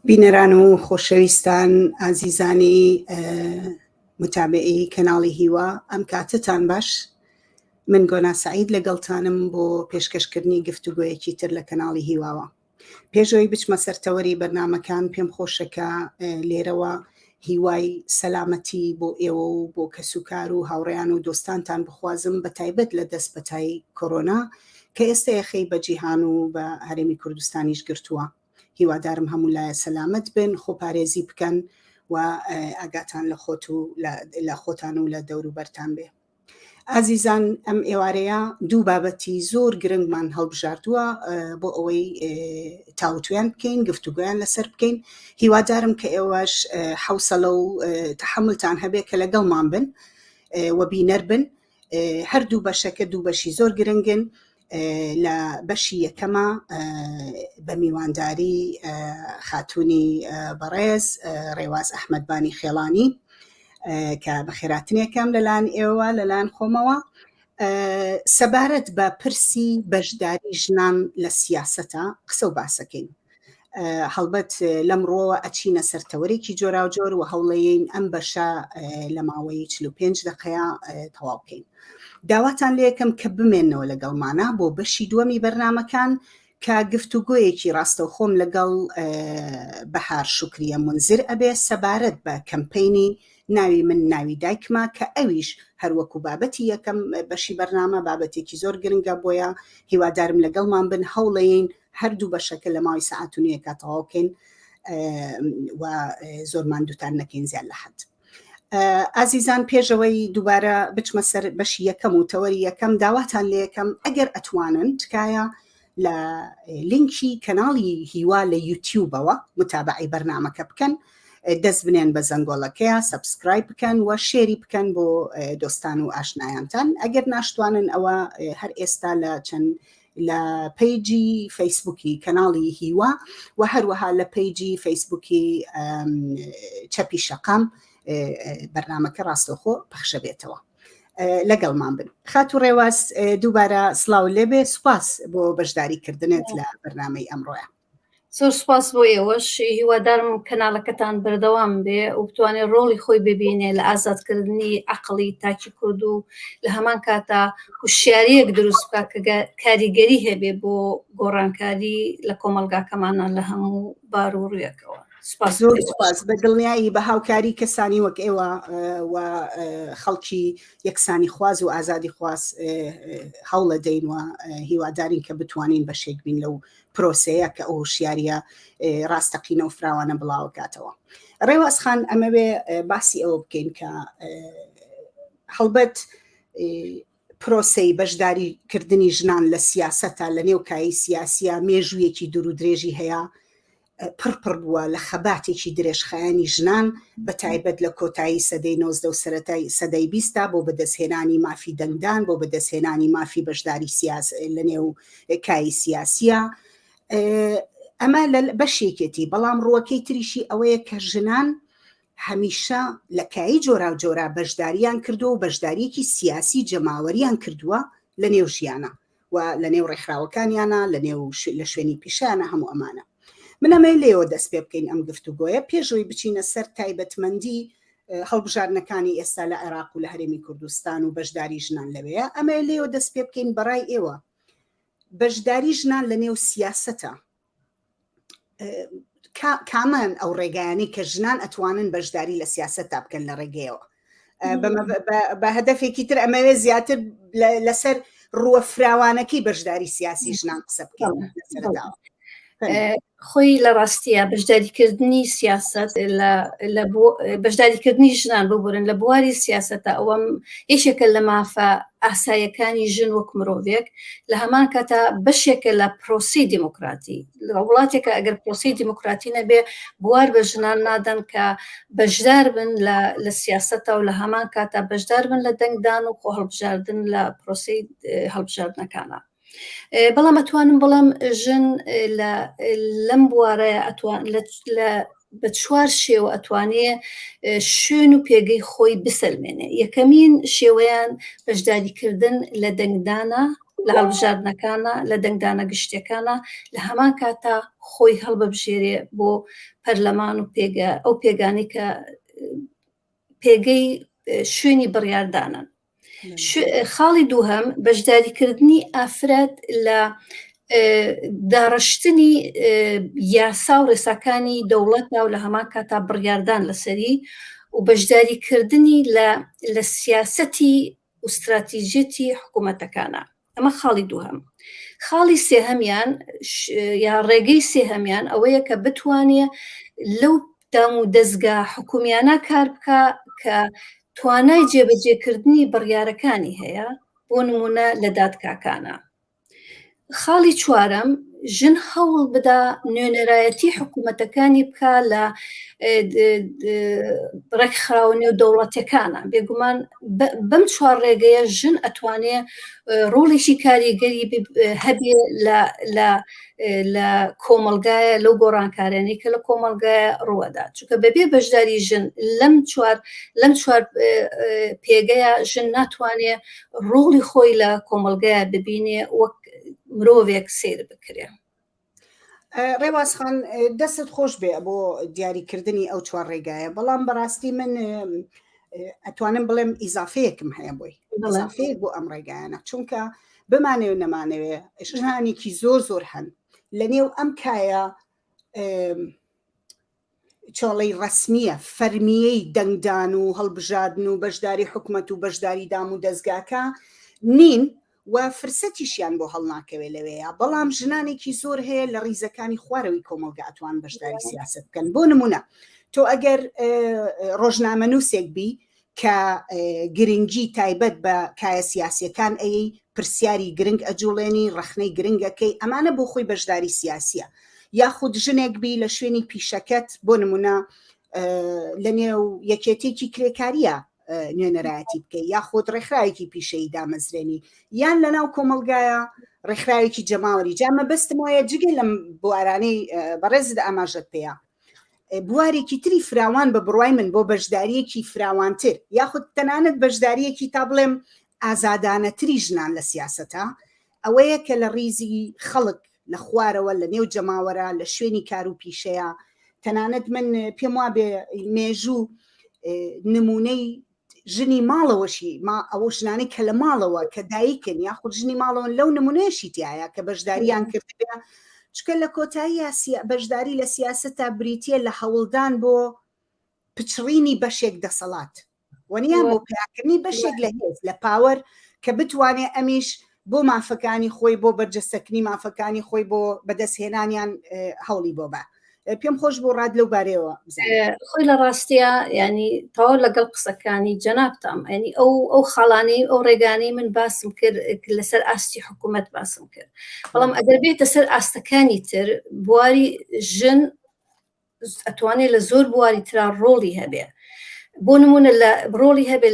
بینەران و خۆشەویستان ئازیزانی متابعی کەناڵی هیوا ئەم کاتەتان باش من گۆنا سعید لەگەڵتانم بۆ پێشکەشکردنی گفتوگۆیەکی تر لە کەناڵی هیواوە پێش ئەوەی بچمە سەر تەوەری بەرنامەکان پێم خۆشە کە لێرەوە هیوای سەلامەتی بۆ ئێوە و بۆ کەسوکار و هاوڕێیان و دۆستانتان بخوازم بە تایبەت لە دەست پەتای کۆرۆنا کە ئێستا یەخەی بە جیهان و بە هەرێمی کوردستانیش گرتووە. هیوادارم هەموو لایە سەلامەت بن، خۆپارێزی بکەن و ئاگاتان لە خۆت و لە خۆتان و لە دەوروبەرتان بێ. ئازیزان ئەم ئێوارەیە دوو بابەتی زۆر گرنگمان هەڵبژاردووە بۆ ئەوەی تاوتوێیان بکەین گفتوگۆیان لەسەر بکەین هیوادارم کە ئێوەش حەوسەلە و تەحەمولتان هەبێ کە لەگەڵمان بن و بینەر بن هەردوو بەشەکە دوو بەشی زۆر گرنگن لە بەشی یەکەمە بە میوانداری خاتوونی بەڕێز ڕێواز ئەحمەد بانی خێڵانی کە بەخێراتنێکم لەلایەن ئێوە لەلایەن خۆمەوە سەبارەت بە پرسی بەشداری ژنان لە سیاسەتە قسە و باسەکەین هەڵبەت لەم ڕووەوە ئەچینە سەر تەوەرێکی جۆراوجۆر و هەوڵەیەین ئەم بەشە لە ماوەی 45 دقەیە تەواو بکەین. داواتان لێکەم کە بمێنەوە لەگەڵمانە بۆ بەشی دووەمی بەرنامەکان کە گفتوگۆیەکی ڕاستەوخۆم لەگەڵ بەهار شوکریە مونزر ئەبێ سەبارەت بە کەمپەینی ناوی من ناوی دایکمە کە ئەویش هەروەکو بابەتی یەکەم بەشی بەرنامە بابەتێکی زۆر گرنگە بۆیە هیوادارم لەگەڵمان بن هەوڵەیەین هەردوو بەشەکە لە ماوەی سەعات و نیوێکا تەواو بکەین و زۆر ماندووتان نەکەین زیاد لە حەد. ئازیزان پێشەوەی دووبارە بچمە سەر بەشی یەکەم و تەوەری یەکەم داواتان لێ یەکەم ئەگەر ئەتوانن تکایە لە لینکی کەناڵی هیوا لە یوتیوبەوە متابعی بەرنامەکە بکەن دەست بنێن بە زەنگۆڵەکەیە subscribe بکەن و share ی بکەن بۆ دۆستان و ئاشنایانتان ئەگەر ناشتوانن ئەوە هەر ئێستا لە چەند لە page ی فەیسبوکی کەناڵی هیوا و هەروەها لە page ی فەیسبوکی چەپی شەقام بەرنامەکە ڕاستەوخۆ پەخشە بێتەوە لەگەڵمان بن خاتو ڕێواز دووبارە سڵاو لێبێ سوپاس بۆ بەشداری کردنت لە بەرنامەی ئەمڕۆیە زۆر سوپاس بۆ ئێوەش هیوادارم کەناڵەکەتان بەردەوام بێ و بتوانێت ڕۆڵی خۆی ببینێ لە ئازادکردنی عەقڵی تاکی کورد و لە هەمان کاتا هوشیاریەک دروست بکات کە کاریگەری هەبێ بۆ گۆڕانکاری لە کۆمەڵگاکەمانە لە هەموو بار و ڕوویەکەوە. سوپاس زۆر سوپاس بە دڵنیایی بە هاوکاری کەسانی وەک ئێوە و خەڵکی یەکسانی خواز و ئازادی خواز هەوڵە دەین و هیوادارین کە بتوانین بەشێک بین لەو پرۆسەیە کە ئەو هۆشیاریە ڕاستەقینە و فراوانە بڵاوکاتەوە. ڕێواز خان ئەمەوێ باسی ئەوە بکەین کە هەڵبەت پرۆسەی بەشداری کردنی ژنان لە سیاسەتە لە نێو کایی سیاسیە مێژوویەکی دوور و درێژی هەیە پڕ پڕ بووە لە خەباتێکی درێژخایەنی ژنان بە تایبەت لە کۆتایی سەدەی 19 و سەرەتای سەدەی بیستا بۆ بەدەستهێنانی مافی دەنگدان بۆ بەدەستهێنانی مافی بەشداری سیاس لە نێو کایی سیاسیە ئەمە لە بەشێکێتی بەڵام ڕووەکەی تریشی ئەوەیە کە ژنان هەمیشە لە کایی جۆراوجۆرا بەشداریان کردووە و بەشداریەکی سیاسی جەماوەریان کردووە لە نێو ژیانە و لە نێو ڕێکخراوەکانیانە لە نێو لە شوێنی پیشانە هەموو ئەمانە من ئەمەی لێەوە دەست پێ بکەین ئەم گفتوگۆیە پێشەوەی بچینە سەر تایبەتمەندی هەڵبژاردنەکانی ئێستا لە عێراق و لە هەرێمی کوردستان و بەشداری ژنان لەوەیە ئەمە لێەوە دەست پێ بکەین بەڕای ئێوە بەشداری ژنان لە نێو سیاسەتە کامان ئەو ڕێگایانەی کە ژنان ئەتوانن بەشداری لە سیاسەتدا بکەن لە ڕێگەیەوە بە هەدەفێکی تر ئەمەوێ زیاتر لەسەر ڕووە فراوانەکەی بەشداری سیاسی ژنان قسە بکەین لەسەرەتاوە. خۆی لە ڕاستیە بەشداریکردنی سیاست لە بەشداریکردنی ژنان ببورن لە بواری سیاستە ئەوەم یەکێکە لە مافە ئاسایەکانی ژن وەک مرۆڤێک لە هەمان کاتا بەشێکە لە پرۆسی دیموکراتی لە وڵاتێکە ئەگەر پرۆسی دیموکراتی نەبێ بوار بە ژنان نادەن کە بەشدار بن لە سیاستە و لە هەمان کاتا بەشدار بن لە دەنگدان و خۆ هەڵبژاردن لە پرۆسی هەڵبژاردنەکانە. بەڵام ئەتوانم بڵێم ژن لەم بوارەیە ئەتوان لە بە چوار شێوە ئەتوانێ شوێن و پێگەی خۆی بسەلمێنێ یەکەمین شێوەیان بەشداریکردن لە دەنگدانە. لە هەڵبژاردنەکانە لە دەنگدانە گشتیەکانە لە هەمان کاتا خۆی هەڵببژێرێ بۆ پەرلەمان و پێگە ئەو پێگانی کە پێگەی شوێنی بڕیاردانن. خاڵی دووهەم بەشداریکردنی ئافرەت لە داڕشتنی یاسا و ڕێساکانی دەوڵەتدا و لە هەمان کاتا بڕیاردان لەسەری و بەشداریکردنی لە سیاسەتی و ستراتیژیەتی حکوومەتەکانە. ئەمە خاڵی دووهەم. خاڵی سێهەمیان یا ڕێگەی سێهەمیان ئەوەیە کە بتوانێ لەو دام و دەزگا حکومیانە کار بکە کە توانای جێبەجێکردنی بڕیارەکانی هەیە بۆ نمونە لە دادگاکانە. خاڵی چوارەم ژن هەوڵ بدا نوێنەرایەتی حکوومەتەکانی بکا لە ڕێکخراوە نێودەوڵەتەکانە بێگومان بەم چوار ڕێگەیە ژن ئەتوانێ ڕۆڵێکی کاریگەری هەبێ لە لە کۆمەلگایە لەو گۆڕانکارانەی کە لە کۆمەلگایە ڕوەدا چونکە بەبێ بەشداری ژن لەم چوار لەم چوار پێگەیە ژن ناتوانێ ڕۆڵی خۆی لە کۆمەلگایە ببینێ وەک مرۆڤێک سەیر بکرێ. ڕێواز خان دەستت خۆش بێ بۆ دیاریکردنی ئەو چوار ڕێگایە بەڵام بەڕاستی من ئەتوانم بڵێم ئیزافەیەکم هەیە بۆی ئیزافەیەک بۆ ئەم ڕێگایانە چونکە بمانەوێ نەمانەوێ ژنانێکی زۆر زۆر هەن لە نێو ئەم کایە چۆڵەی ڕەسمییە فەرمییەی دەنگدان و هەڵبژاردن و بەشداری حکومەت و بەشداری دام و دەزگاکە نین و فرسەتیشیان بۆ هەڵناکەوێ لەوێیا، بەڵام ژنانێکی زۆر هەیە لە ڕیزەکانی خوارەوەی کۆمەڵگە ئەتوان بەشداری سیاسەت بکەن. بۆ نمونە تۆ ئەگەر ڕۆژنامەنووسێک بی کە گرنگی تایبەت بە کایە سیاسیەکان ئەیەی، پرسیاری گرنگ ئەجوڵێنی، ڕەخنەی گرنگ ئەکەی، ئەمانە بۆ خۆی بەشداری سیاسیە. یاخود ژنێک بی لە شوێنی پیشەکەت بۆ نمونە لە نێو یەکێتێکی کرێکاریە نوێنەرایەتی بکەی یاخود ڕێکخراوێکی پیشەیی دامەزرێنی یان لە ناو کۆمەڵگایە ڕێکخراوێکی جەماوەری جا مەبەستم وایە جگە لەم بوارانەی بەڕێزت ئاماژەت پێیە بوارێکی تری فراوان بە بڕوای من بۆ بەشداریەکی فراوانتر یاخود تەنانەت بەشداریەکی تا بڵێم ئازادانەتری ژنان لە سیاسەتە ئەوەیە کە لە ڕیزی خەڵک لە خوارەوە لە نێو جەماوەرە لە شوێنی کار و پیشەیە تەنانەت من پێم وابێ مێژوو نمونەی ژنی ماڵەوەشی ما ئەوە ژنانەی کە لە ماڵەوە کە دایکن یاخود ژنی ماڵەوەن لەو نمونەیەشی تایە کە بەشداریان کردبێ چکە لە کۆتایی بەشداری لە سیاسەتا بریتە لە هەوڵدان بۆ پچڕینی بەشێک دەسەڵات وەنیان بۆ پیاکردنی بەشێک لە هێز لە پاوەر کە بتوانێ ئەمیش بۆ مافەکانی خۆی بۆ بەرجەستەکردنی مافەکانی خۆی بۆ بەدەستهێنانیان هەوڵی بۆ بە پێم خۆش بوو ڕات لەو بارەیەوە بزانم. خۆی لە ڕاستیا ینی تەواو لەگەڵ قسەکانی جەنابتام ینی ئەو ئەو خاڵانەی ئەو ڕێگانەی من باسم کرد لەسەر ئاستی حکوومەت باسم کرد بەڵام ئەگەر بێتە سەر ئاستەکانی تر بواری ژن ئەتوانێت لە زۆر بواری ترا ڕۆڵی هەبێ بۆ نمونە لە ڕۆڵی هەبێت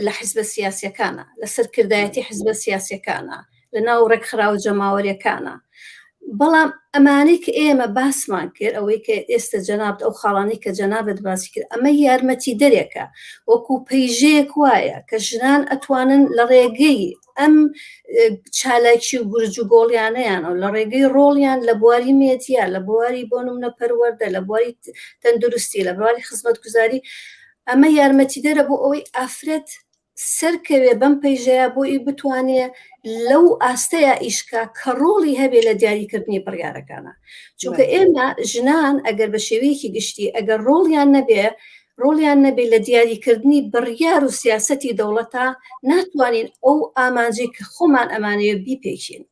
لە حزبە سیاسەکانە لە سەرکردایەتی حزبە سیاسەکانە لە ناو ڕێکخراوە جەماوەریەکانە بەڵام ئەمانەی کە ئێمە باسمان کرد ئەوەی کە ئێستا جەنابت ئەو خاڵانەی کە جەنابت باسی کرد ئەمە یارمەتی دەرێکە وەکو پەیژەیەک وایە کە ژنان ئەتوانن لە ڕێگەی ئەم چالاکی و گورج و گۆڵیانەیانەوە لە ڕێگەی ڕۆڵیان لە بواری مێدیا لە بواری بۆ نمونە پەروەردە لە بواری تەندروستی لە بواری خزمەتگوزاری ئەمە یارمەتیدەرە بۆ ئەوەی ئافرەت سەرکەوێ بەم پەیژەیە بۆ ئی بتوانێ لەو ئاستەیە ئیشکا کە ڕۆڵی هەبێ لە دیاریکردنی بڕیارەکانە چونکە ئێمە ژنان ئەگەر بە شێوەیەکی گشتی ئەگەر ڕۆڵیان نەبێ ڕۆڵیان نەبێ لە دیاریکردنی بڕیار و سیاسەتی دەوڵەتە ناتوانین ئەو ئامانجەی کە خۆمان ئەمانەوێ بیپێکین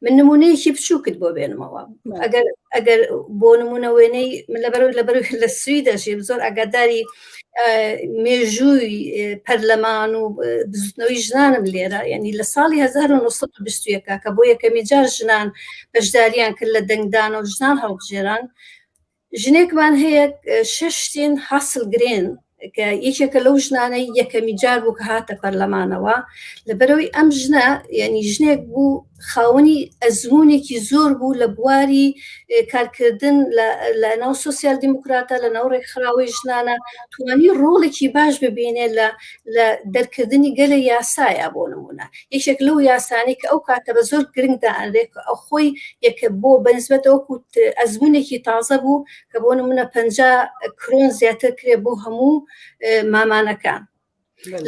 من نمونەیەکی بچووکت بۆ بێنمەوە ئەگەر ئەگەر بۆ نمونە وێنەی من لەبەر لەبەر لە سوی دەژیم زۆر ئاگاداری مێژووی پەرلەمان و بزوتنەوەی ژنانم لێرە یعنی لە ساڵی 1920 کە بۆ یەکەمی جار ژنان بەشداریان کرد لە دەنگدان و ژنان هەڵبژێران ژنێکمان هەیە شەشتین حاصل گرێن کە یەکێکە لەو ژنانەی یەکەمی جار بوو کە هاتە پەرلەمانەوە لەبەرەوەی ئەم ژنە یعنی ژنێک بوو خاوەنی ئەزمونێکی زۆر بوو لە بواری کارکردن لە ناو سوسیال دیموکراتە لە ناو ڕێکخراوەی ژنانە توانی ڕۆڵێکی باش ببینێ لە لە دەرکردنی گەلە یاسایە بۆ نمونە یەکێک لەو یاسانی کە ئەو کاتە بە زۆر گرنگ دائەنرێت کە ئەو خۆی یەکە بۆ بەنسبەت وەکو ئەزمونێکی تازە بوو کە بۆ نمونە 50 کرۆن زیاتر کرێ بۆ هەموو مامانەکان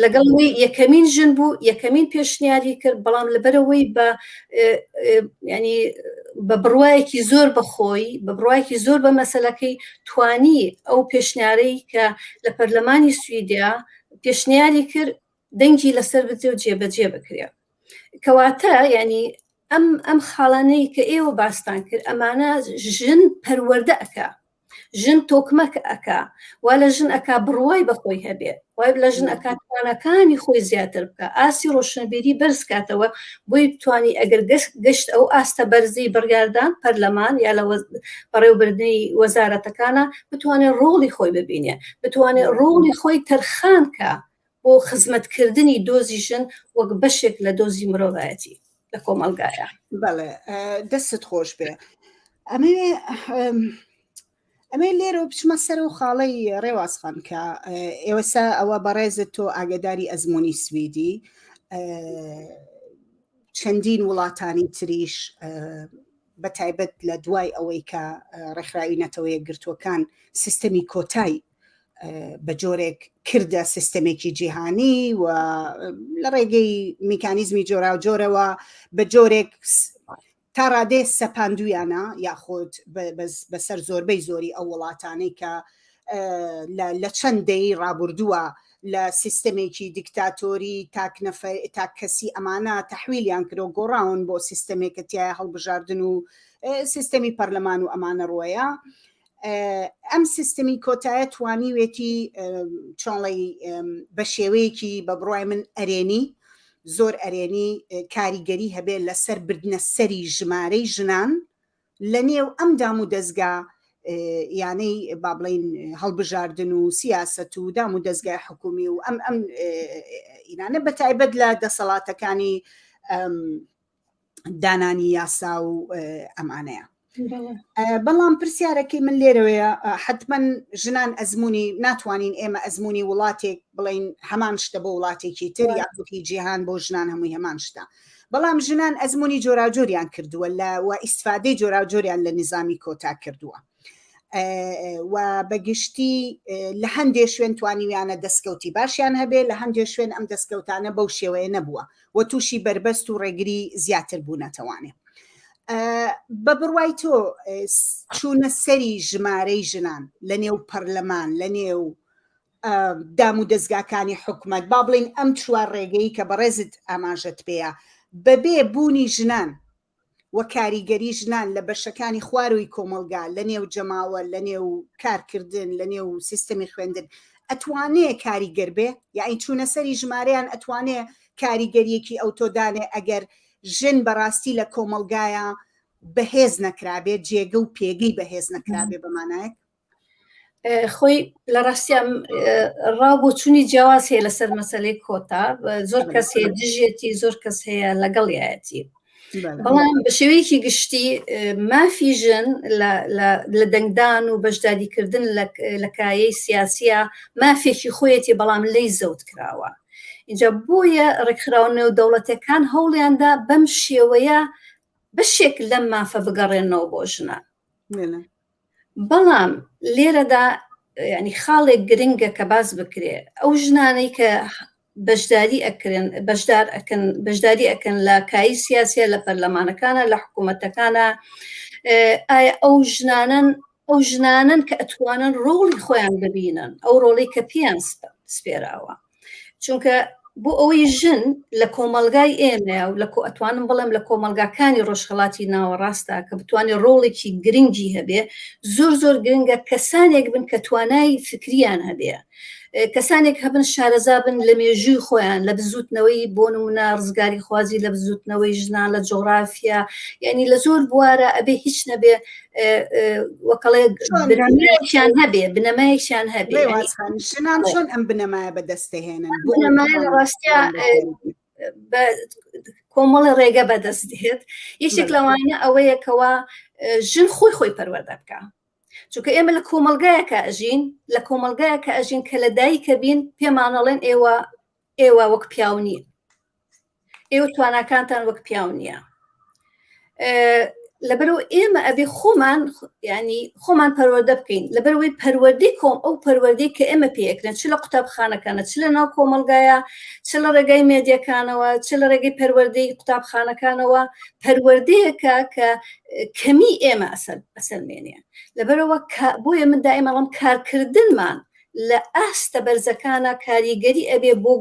لەگەڵ ئەوەی یەکەمین ژن بوو یەکەمین پێشنیاری کرد بەڵام لەبەرەوەی بە ینی بە بڕواایەکی زۆر بەخۆی بە بڕواایەکی زۆر بە مەسلەکەی توانی ئەو پێشنیارەی کە لە پەرلەمانی سویدیا پێشنیاری کرد دەنگی لەسەر بدرێ و جێبەجێ بکرێ کەواتە ینی ئەم ئەم خاڵانەی کە ئێوە باستان کرد ئەمانە ژن پەروەردە ئەکا ژن تۆکمەک ئەکا وا لە ژن ئەکا بڕوای بە خۆی هەبێ وای لە ژن ئەکا توانەکانی خۆی زیاتر بکە ئاستی ڕۆشنبیری بەرز کاتەوە بۆی بتانی ئەگەر گەشت ئەو ئاستە بەرزی بڕیاردان پەرلەمان یا لە بەڕێوبردنی وەزارەتەکانە بتوانێت ڕۆڵی خۆی ببینێ بتوانێت ڕۆڵی خۆی تەرخان کە بۆ خزمەتکردنی دۆزی ژن وەک بەشێک لە دۆزی مرۆڤایەتی لە کۆمەڵگایە. بەڵێ دەستت خۆش بێ ئەمەوێ ئەمێ لێرەوە بچمە سەر و خاڵەی ڕێواز خان کە ئێوەسا ئەوە بەڕێزت تۆ ئاگداری ئەزمموی سویدی چەندین وڵاتانی تریش بە تایبەت لە دوای ئەوەی کە ڕێکخراوی نەتەوە یەکگرتووەکان سیستەمی کۆتای بە جۆرێک کردە سیستەمێکی جیهانی و لە ڕێگەی میکانیزمی جۆراوجۆرەوە بە جۆرێک تا ڕادێ سەپاندویانە یاخود بەسەر زۆربەی زۆری ئەو وڵاتانەی کە لە چەند دەی ڕابردووە لە سیستەمێکی دیکتاتۆری تاک نەفەر تاک کەسی ئەمانە تەحویلیان کرد و گۆڕاون بۆ سیستەمێک کە تیایا هەڵبژاردن و سیستەمی پەرلەمان و ئەمانە ڕۆیە ئەم سیستمی کۆتایە توانیوێتی چۆنڵی بە شێوەیەکی بە بڕای من ئەرێنی زۆر ئەرێنی کاریگەری هەبێت لەسەر بردنە سەری ژمارەی ژنان لە نێو ئەم دام و دەزگا یانەی با بڵین هەڵبژاردن و سیاسەت و دام و دەزگای حکومی و ئەم ئەم ئینانە بە تایبەت لە دەسەڵاتەکانی دانانی یاسا و ئەمانەیە بەڵام پرسیارەکەی من لێرەوەیە حتمما ژنان ئەزمموی ناتوانین ئێمە ئەزمموی وڵاتێک بڵین هەمان شتە بۆ وڵاتێکی تر یاخودی جیهان بۆ ژنان هەمووی هەمان شتە بەڵام ژنان ئەزمموی جۆراوجۆریان کردووە لە و ئیسفادەی جۆراوجۆریان لە نظامی کۆتا کردووە و بەگشتی لە هەندێ شوێن توانیویانە دەستکەوتی باشیان هەبێ لە هەندێ شوێن ئەم دەستکەوتانە بەو شێوەیە نەبووە و تووشی بەربەست و ڕێگری زیاتر بوونەتەوانێ بە بڕوای تۆ چوونە سەری ژمارەی ژنان لە نێو پەرلەمان لە نێو دام و دەستگاکانی حکومت با بڵین ئەم چوار ڕێگەی کە بەڕێزت ئاماژەت پێەیە بەبێ بوونی ژنان و کاریگەری ژنان لە بەشەکانی خواروی کۆمەڵگا لە نێو جەماوەر لە نێو کارکردن لە نێو سیستەمی خوێندن ئەتوانێ کاریگەر بێ یاعنی چوونە سەری ژمارەیان ئەتوانێ کاریگەریەکی ئەوتۆ دانێ ئەگەر ژن بەڕاستی لە کۆمەڵگایە بەهێز نەکرابێ جێگە و پێگەی بەهێز نەکرابێ بەمانایەک خۆی لە ڕاستیان ڕاو بۆچوونی جیاواز هەیە لەسەر مەسلەی کۆتا زۆر کەس هەیە دژێتی زۆر کەس هەیە لەگەڵیایەتی بەڵام بە شێوەیەکی گشتی مافی ژن لە دەنگدان و بەشداریکردن لە کایەی سیاسیە مافێکی خۆیەتی بەڵام لی زەوت کراوە اینجا بۆیە ڕێکخراوە نێودەوڵەتەکان هەوڵیاندا بەم شێوەیە بەشێک لەم مافە بگەڕێنەوە بۆ ژنان بەڵام لێرەدا ینی خاڵێک گرنگە کە باس بکرێ ئەو ژنانەی کە بەشداری ئەکرن بەشدار ئەکەن بەشداری ئەکەن لە کایی سیاسیە لە پەرلەمانەکانە لە حکوومەتەکانە ئایا ئەو ژنانن ئەو ژنانن کە ئەتوانن ڕۆڵی خۆیان ببینن ئەو ڕۆڵی کە پێیان سپێراوە چونکە بۆ ئەوەی ژن لە کۆمەلگای ئێمە و لە کۆ ئەتوانم بڵێم لە کۆمەلگاکانی ڕۆژهڵاتی ناوەڕاستە کە بتوانێت ڕۆڵێکی گرنگی هەبێ زۆر زۆر گرنگە کەسانێک بن کە توانای فکریان هەبێ کەسانێک هەبن شارەزا بن لە مێژووی خۆیان لە بزوتنەوەی بۆ نمونە ڕزگاری خوازی لە بزوتنەوەی ژنان لە جۆغرافیا یعنی لە زۆر بوارە ئەبێ هیچ نەبێ وەکەڵێ بنەمایەکیان هەبێ بنەمایەکیان هەبێ ژنان چۆن ئەم بنەمایە بەدەستهێنن بنەمایە لە ڕاستیا کۆمەڵی ڕێگە بەدەست دێت یەکێک لەوانە ئەوەیە کەوا ژن خۆی خۆی پەروەردە بکە چونکە ئێمە لە کۆمەلگایەکە ئەژین لە کۆمەلگایەکە ئەژین کە لە دایکە بین پێمانەڵێن ئێوە ئێوە وەک پیاو نین ئێوە تواناکانتان وەک پیاو نییە لەبەرەوە ئێمە ئەبێ خۆمان ینی خۆمان پەروەردە بکەین لەبەرەوەی پەروەردەی کۆم ئەو پەروەردەی کە ئێمە پێکرێن چ لە قوتابخانەکانە چ لە ناو کۆمەلگایە چ لە ڕێگای مێدیەکانەوە چ لە ڕێگەی پەروەردەی قوتابخانەکانەوە پەروەردەیەکە کە کەمی ئێمە ئەسەر ئەسەلمێنێ لەبەرەوە بۆیە من دائیمەڵم کارکردنمان لە ئاستە بەرزەکانە کاریگەری ئەبێ بۆ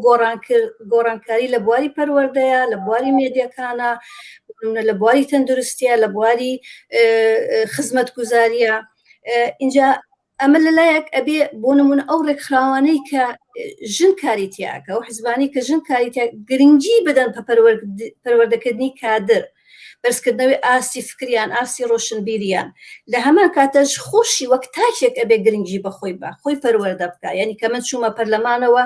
گۆڕانکاری لە بواری پەروەردەیە لە بواری مێدیەکانە لە بواری تەندروستیە لە بواری خزمەتگوزاریە اینجا ئەمە لەلایەک ئەبێ بۆ نمونە ئەو ڕێکخراوانەی کە ژن کاری تیاکە و حزبانی کە ژن کاری تیا گرنگی بدەن بە پەروەردەکردنی کادر بەرزکردنەوەی ئاستی فکریان ئاستی ڕۆشنبیریان لە هەمان کاتەش خۆشی وەک تاکێک ئەبێ گرنگی بەخۆی بە خۆی پەروەردە بکە یعنی کە من چوومە پەرلەمانەوە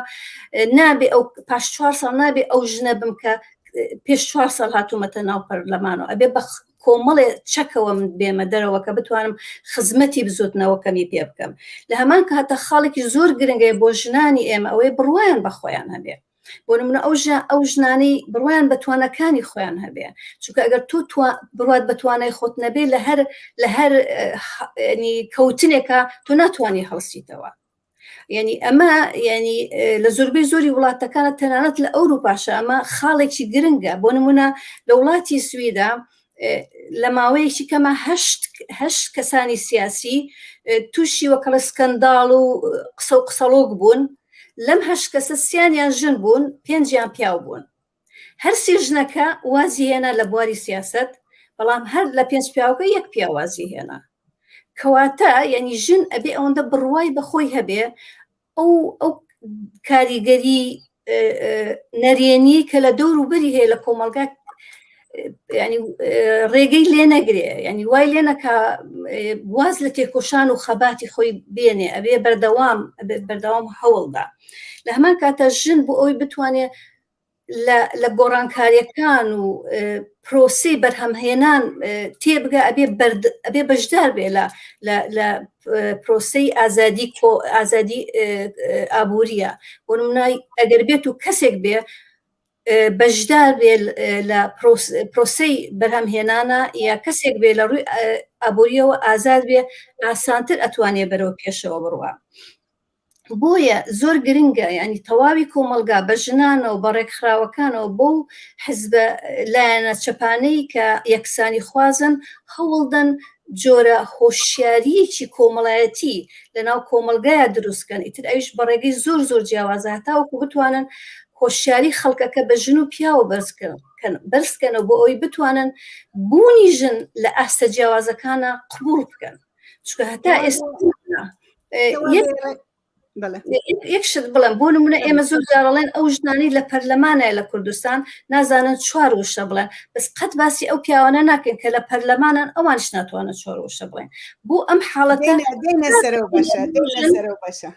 نابێ ئەو پاش چوار ساڵ نابێ ئەو ژنە بم کە پێش چوار ساڵ هاتوومەتە ناو پەرلەمانەوە ئەبێ بە کۆمەڵێ چەکەوە من بێمە دەرەوە کە بتوانم خزمەتی بزوتنەوەکەمی پێ بکەم لە هەمان کاتە خاڵێکی زۆر گرنگەیە بۆ ژنانی ئێمە ئەوەی بڕوایان بە خۆیان هەبێ بۆ نمونە ئەو ژە ئەو ژنانەی بڕوایان بە توانەکانی خۆیان هەبێ چونکە ئەگەر تۆ بڕوات بە توانای خۆت نەبێ لە هەر لە هەر کەوتنێکە تۆ ناتوانانی هەڵسیتەوە یعنی ئەمە یعنی لە زۆربەی زۆری وڵاتەکانە تەنانەت لە ئەوروپاشە ئەمە خاڵێکی گرنگە بۆ نمونە لە وڵاتی سویدا لە ماوەیەکی کەمە هەشت کەسانی سیاسی تووشی وەکەڵە سکەنداڵ و قسە و قسەڵۆک بوون لەم هەشت کەسە سیانیان ژن بوون پێنجیان پیاو بوون هەرسی ژنەکە وازی هێنا لە بواری سیاست بەڵام هەر لە پێنج پیاوەکە یەک پیاوازی هێنا کەواتە یعنی ژن ئەبێ ئەوەندە بڕوای بەخۆی هەبێ ئەو ئەو کاریگەری نەرێنی کە لە دەور و بەری هەیە لە کۆمەلگا ینی ڕێگەی لێ نەگرێ ینی وای لێ نەکا واز لە تێکۆشان و خەباتی خۆی بێنێ ئەبێ بەردەوام بەردەوام هەوڵدا لە هەمان کاتە ژن بۆ ئەوی بتوانێت لە گۆڕانکاریەکان و پرۆسی بەرهەمهێنان تێبگە ئەبێ ئەبێ بەشدار بێ لە لە پرۆسی ئازادی ئازادی ئابووریە بۆ نمونە ئەگەر بێت و کەسێک بێ بەشدار بێ لە پرۆسی بەرهەمهێنانە یا کەسێک بێ لە ڕووی ئابووریەوە ئازاد بێ ئاسانتر ئەتوانێ بەرەو پێشەوە بڕوا بۆیە زۆر گرنگە ینی تەواوی کۆمەلگا بە ژنانەوە بە ڕێکخراوەکانەوە بۆ حزبە لایەنە چەپانەی کە یەکسانی خوازن هەوڵدەن جۆرە هۆشیاریەکی کۆمەڵایەتی لەناو کۆمەلگایە دروستکەن ئیتر ئەویش بە ڕێگەی زۆر زۆر جیاوازە هەتاوەکو بتوانن هۆشیاری خەڵکەکە بە ژن و پیاوە بەرزکەن بەرزکەنەوە بۆ ئەوەی بتوانن بوونی ژن لە ئاستە جیاوازەکانە قبوڵ بکەن چونکە هەتا ئێستا یەک شت بڵێم بۆ نمونە ئێمە زۆر جارڵێن ئەو ژنانی لە پەرلەمانە لە کوردستان نازانن چوار وشە بڵێن بەس قەت باسی ئەو پیاوانە ناکەن کە لە پەرلەمانان ئەوانش ناتوانن چوار وشە بڵێن بۆ ئەم حاڵەتە بەشە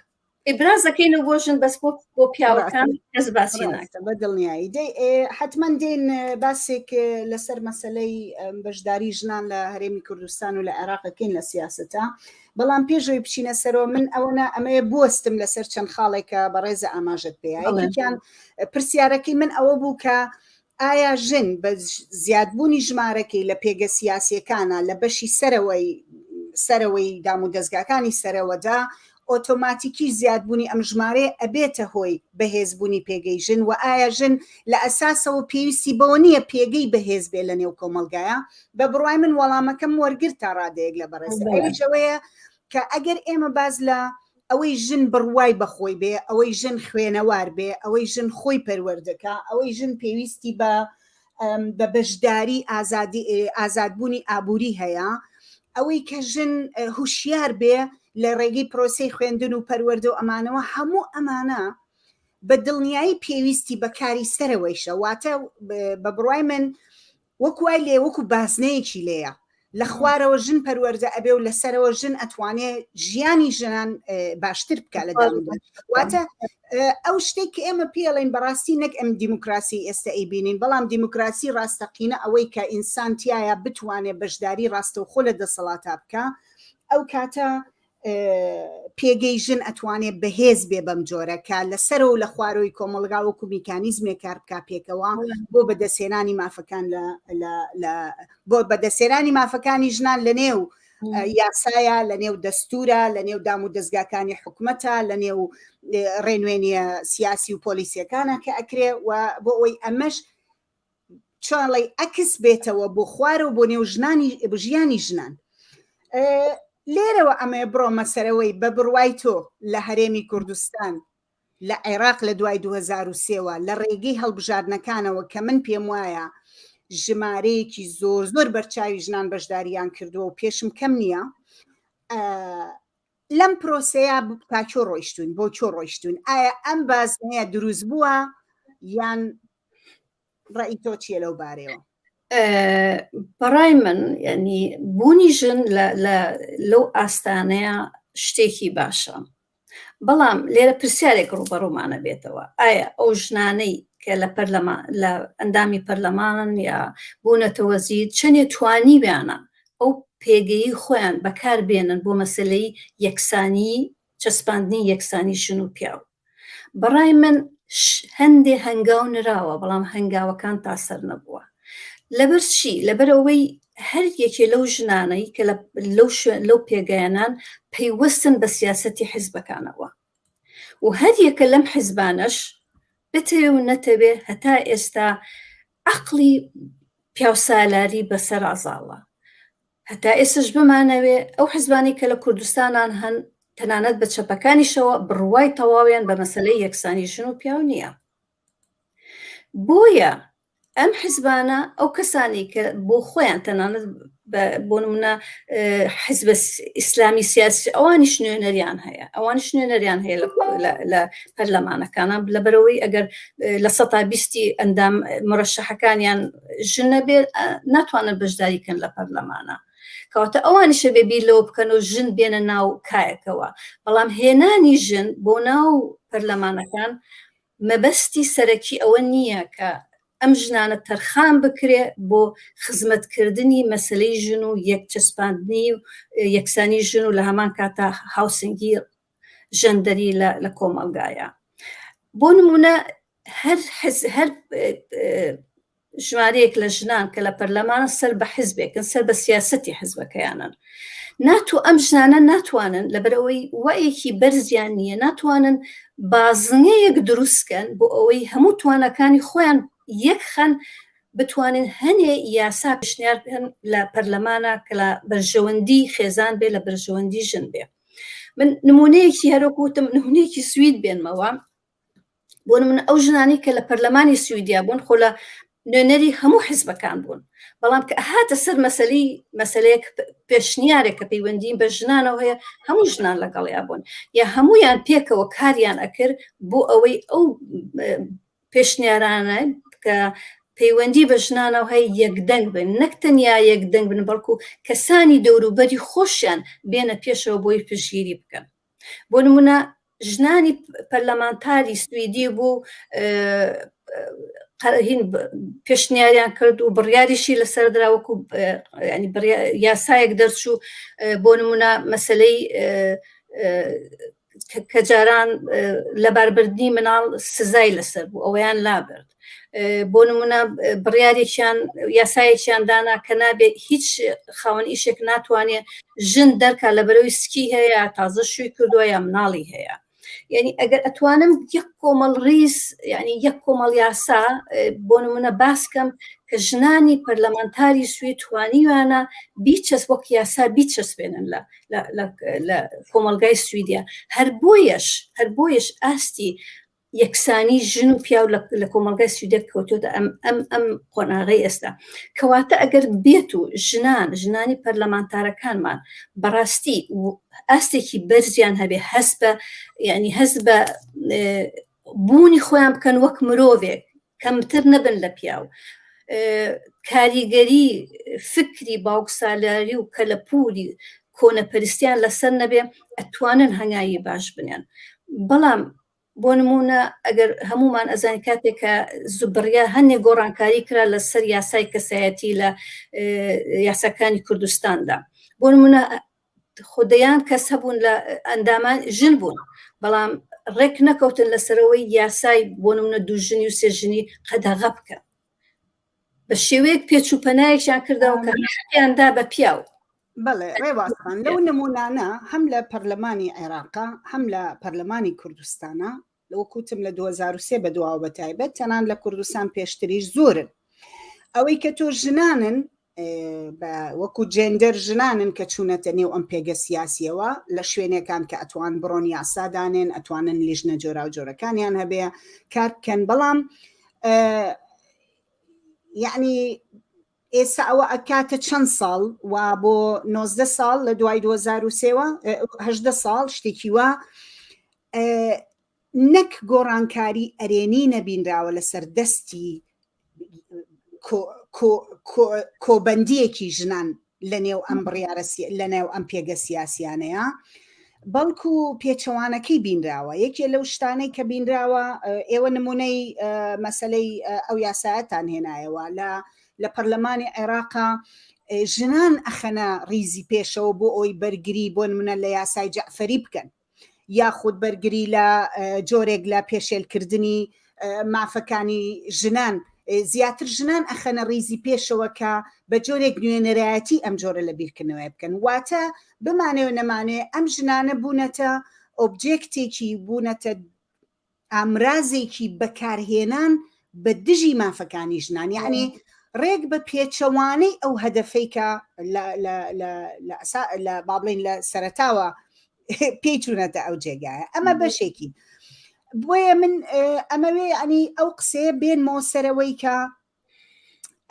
ئیبراز دەکەین و بۆ ژن بەس بۆ بۆ پیاوەکان کەس باسی ناکە بە دڵنیایی دەی حتمما دێن باسێک لەسەر مەسلەی بەشداری ژنان لە هەرێمی کوردستان و لە عێراقەکەین لە سیاستە بەڵام پێشەوەی بچینە سەرەوە من ئەوەنە ئەمەیە بوەستم لەسەر چەند خاڵێکە بەڕێزە ئاماژەت پێ یەکێکیان پرسیارەکەی من ئەوە بوو کە ئایا ژن بە زیادبوونی ژمارەکەی لە پێگە سیاسیەکانە لە بەشی سەرەوەی سەرەوەی دامودەزگاکانی سەرەوەدا ئۆتۆماتیکی زیادبوونی ئەم ژمارەیە ئەبێتە هۆی بەهێزبوونی پێگەی ژن و ئایا ژن لە ئەساسەوە پێویستی بەوە نییە پێگەی بەهێز بێ لە نێو کۆمەڵگایە؟ بە بڕوای من وەڵامەکەم وەرگرت تا ڕادەیەک لە بەڕێز ئەویش ئەوەیە کە ئەگەر ئێمە باز لە ئەوەی ژن بڕوای بەخۆی بێ، ئەوەی ژن خوێنەوار بێ، ئەوەی ژن خۆی پەروەردەکا، ئەوەی ژن پێویستی بە بە بەشداری ئازادی ئازادبوونی ئابووری هەیە، ئەوەی کە ژن هوشیار بێ لە ڕێگەی پرۆسەی خوێندن و پەروەردە و ئەمانەوە هەموو ئەمانە بە دڵنیایی پێویستی بە کاری سەرەوەیشە واتە بە بڕوای من وەکو وای لێ وەکو بازنەیەکی لێیە. لە خوارەوە ژن پەروەردە ئەبێ و لەسەرەوە ژن ئەتوانێ ژیانی ژنان باشتر بکە لە واتە ئەو شتێک کە ئێمە پێڵێن بەڕاستی نەک ئەم دیموکراسی ئێستا ئەیبینین بەڵام دیموکراسی ڕاستەقینە ئەوەی کە ئینسان تایە بتوانێت بەشداری ڕاستەوخۆ لە دەسەڵاتا بکە ئەو کاتە پێگەی ژن ئەتوانێ بەهێز بێ بەم جۆرە کە لەسەرەوە و لە خوارەوەی کۆمەڵگا وەکو میکانیزمێک کار بکا پێکەوە بۆ بەدەستهێنانی مافەکان لە بۆ بەدەستهێنانی مافەکانی ژنان لە نێو یاسایە لە نێو دەستورە لە نێو دام و دەستگاکانی حکومەتە لە نێو ڕێنوێنیە سیاسی و پۆلیسیەکانە کە ئەکرێ و بۆ ئەوەی ئەمەش چۆنڵی ئەکس بێتەوە بۆ خوارەوە بۆ نێو ژنانی ژیانی ژنان لێرەوە ئەمێ بڕۆمە سەرەوەی بە بڕوای تۆ لە هەرێمی کوردستان لە عێراق لە دوای 2023ەوە لە ڕێگەی هەڵبژاردنەکانەوە کە من پێم وایە ژمارەیەکی زۆر زۆر بەرچاوی ژنان بەشداریان کردووە و پێشم کەم نییە لەم پرۆسەیە تا کوێ ڕۆیشتوین بۆ کوێ ڕۆیشتوین ئایا ئەم بازنەیە دروست بووە یان ڕئی تۆ چییە لەو بارەیەوە؟ بەڕای من ینی بوونی ژن لەو ئاستانەیە شتێکی باشە بەڵام لێرە پرسیارێک ڕوبەڕوومانە بێتەوە ئایا ئەو ژنانەی کە لە پەرلەمان لە ئەندامی پەرلەمانن یا بوونەتە وەزیر چەندێ توانیویانە ئەو پێگەی خۆیان بەکار بێنن بۆ مەسلەی یەکسانی چەسپاندنی یەکسانی ژن و پیاو بەڕای من هەندێ هەنگاو نراوە بەڵام هەنگاوەکان تا سەر نەبووە لەبەر چی لەبەر ئەوەی هەر یەکێ لەو ژنانەی کە لەو شوێن لەو پێگەیانان پەیوەستن بە سیاسەتی حیزبەکانەوە و هەر یەکە لەم حیزبانەش بتەوێ و نەتەوێ هەتا ئێستا عەقڵی پیاوسالاری بەسەرا زاڵە هەتا ئێستش بمانەوێ ئەو حزبانەی کە لە کوردستانان هەن تەنانەت بە چەپەکانیشەوە بڕوای تەواویان بە مەسەلەی یەکسانی ژن و پیاو نییە. بۆیە ئەم حزبانە ئەو کەسانی کە بۆ خۆیان تەنانەت بۆ نمونە حزب ئیسلامی سیاسی ئەوانیش نوێنەریان هەیە ئەوانیش نوێنەریان هەیە لە پەرلەمانەکانە لەبەرەوەی ئەگەر لە سەتا بیستی ئەندام مرەشەحەکانیان ژن نەبێت ناتوانن بەشداری کەن لە پەرلەمانە کەواتە ئەوانیشە بێ بیر لەوە بکەن و ژن بێنە ناو کایەکەوە بەڵام هێنانی ژن بۆ ناو پەرلەمانەکان مەبەستی سەرەکی ئەوە نییە کە ئەم ژنانە تەرخان بکرێ بۆ خزمەتکردنی مەسلەی ژن و یەک چەسپاندنی و یەکسانی ژن و لە هەمان کاتا هاوسەنگی ژەندەری لە کۆمەڵگایە بۆ نمونە هەر هەر ژمارەیەک لە ژنان کە لە پەرلەمان سەر بە حزبێکن سەر بە سیاستی حزبەکەیانن ناتو ئەم ژنانە ناتوانن لەبەرئەوەی وەیەکی بەرزیان نییە ناتوانن بازنەیەک دروستکەن بۆ ئەوەی هەموو توانەکانی خۆیان یەکخەن بتوانن هەنێ یاسا پێشنیار بکەن لە پەرلەمانە کە لە بەرژەوەندی خێزان بێ لە بەرژەوەندی ژن بێ من نمونەیەکی هەرۆک وتم نمونەیەکی سوید بێنمەوە بۆ نمونە ئەو ژنانی کە لە پەرلەمانی سویدیا بوون خۆ لە نوێنەری هەموو حزبەکان بوون بەڵام کە هاتە سەر مەسلی مەسلەیەک پێشنیارێک کە پەیوەندی بە ژنانەوە هەیە هەموو ژنان لەگەڵیا بوون یا هەمویان پێکەوە کاریان ئەکرد بۆ ئەوەی ئەو پێشنیارانە کە پەیوەندی بە ژنانەوە هەیە یەکدەنگ بن نەک تەنیا یەکدەنگ بن بەڵکو کەسانی دەوروبەری خۆشیان بێنە پێشەوە بۆی پشگیری بکەن بۆ نمونە ژنانی پەرلەمانتاری سویدی بوو هین پێشنیاریان کرد و بڕیاریشی لەسەر درا وەکو ینی یاسایەک دەرچوو بۆ نمونە مەسلەی کە جاران لەباربردنی مناڵ سزای لەسەر بوو ئەوەیان لابرد بۆ نمونە بڕیارێکیان یاسایەکیان دانا کە نابێت هیچ خاوەن ئیشێک ناتوانێت ژن دەرکا لە بەرەوەی سکی هەیە تازە شووی کردووە یا مناڵی هەیە یعنی ئەگەر ئەتوانم یەک کۆمەڵ ریز یعنی یەک کۆمەڵ یاسا بۆ نمونە باسکەم کە ژنانی پەرلەمانتاری سوید توانیویانە بیچەس وەک یاسا بیچەسپێنن لە لە کۆمەڵگای سویدیا هەر بۆیەش هەر بۆیەش ئاستی یەکسانی ژن و پیاو لە کۆمەڵگای سویدە کەوتۆتە ئەم ئەم ئەم قۆناغەی ئێستا کەواتە ئەگەر بێت و ژنان ژنانی پەرلەمانتارەکانمان بەڕاستی ئاستێکی بەرزیان هەبێ هەست بە یعنی هەست بە بوونی خۆیان بکەن وەک مرۆڤێک کەمتر نەبن لە پیاو. کاریگەری فکری باوکسالاری و کەلەپوری کۆنەپەرستیان لەسەر نەبێ ئەتوانن هەنگاوی باش بنێن بەڵام بۆ نمونە ئەگەر هەمومان ئەزانین کاتێک کە بڕیا هەندێک گۆڕانکاری کرا لەسەر یاسای کەسایەتی لە یاساکانی کوردستاندا بۆ نمونە خۆ دەیان کەس هەبوون لە ئەندامان ژن بوون بەڵام ڕێک نەکەوتن لەسەرەوەی یاسای بۆ نمونە دوو ژنی و سێ ژنی قەدەغە بکەن بە شێوەیەک پێچ و پەنایەکیان کردەوە کە حەقیان دا بە پیاو. بەڵێ ڕێواسخان لەو نمونانە هەم لە پەرلەمانی عێراقا هەم لە پەرلەمانی کوردستانە وەکوتم لە 2003 بە دواوە بە تایبەت تەنان لە کوردستان پێشتریش زۆرن ئەوەی کە تۆ ژنانن وەکو جێندەر ژنانن کە چوونەتە نێو ئەم پێگە سیاسیەوە لە شوێنێکان کە ئەتوان بڕۆن یاسا دانێن ئەتوانن لیژنە جۆراوجۆرەکانیان هەبێ کار بکەن بەڵام یعنی ئێستا ئەوە ئەکاتە چەند ساڵ و بۆ 90 ساڵ لە دوای 2023ەوە هەدە ساڵ شتێکی وا نەک گۆڕانکاری ئەرێنی نەبینراوە لەسەر دەستی کۆبەندیەکی ژنان لە نێو ئەم بڕیارە لە نێو ئەم پێگە سیاسیانەیە بەڵکو پێچەوانەکەی بینراوە یەکێ لەو شتانەی کە بینراوە ئێوە نمونەی مەسلەی ئەو یاسایەتان هێنایەوە لە لە پەرلەمانی عێراقا ژنان ئەخەنە ڕیزی پێشەوە بۆ ئەوی بەرگری بۆ نمونە لە یاسای جەعفەری بکەن یاخود بەرگری لە جۆرێک لە پێشێلکردنی مافەکانی ژنان زیاتر ژنان ئەخەنە ڕیزی پێشەوە کە بە جۆرێک نوێنەرایەتی ئەم جۆرە لە بیرکردنەوەی بکەن واتە بمانێ و نەمانێ ئەم ژنانە بوونەتە ئۆبجێکتێکی بوونەتە ئامرازێکی بەکارهێنان بە دژی مافەکانی ژنان یعنی ڕێک بە پێچەوانەی ئەو هەدەفەی کە لە با بڵین لە سەرەتاوە پێی چوونەتە ئەو جێگایە ئەمە بەشێکی بۆیە من ئەمەوێ ینی ئەو قسەیە بێنمەوە سەرەوەی کە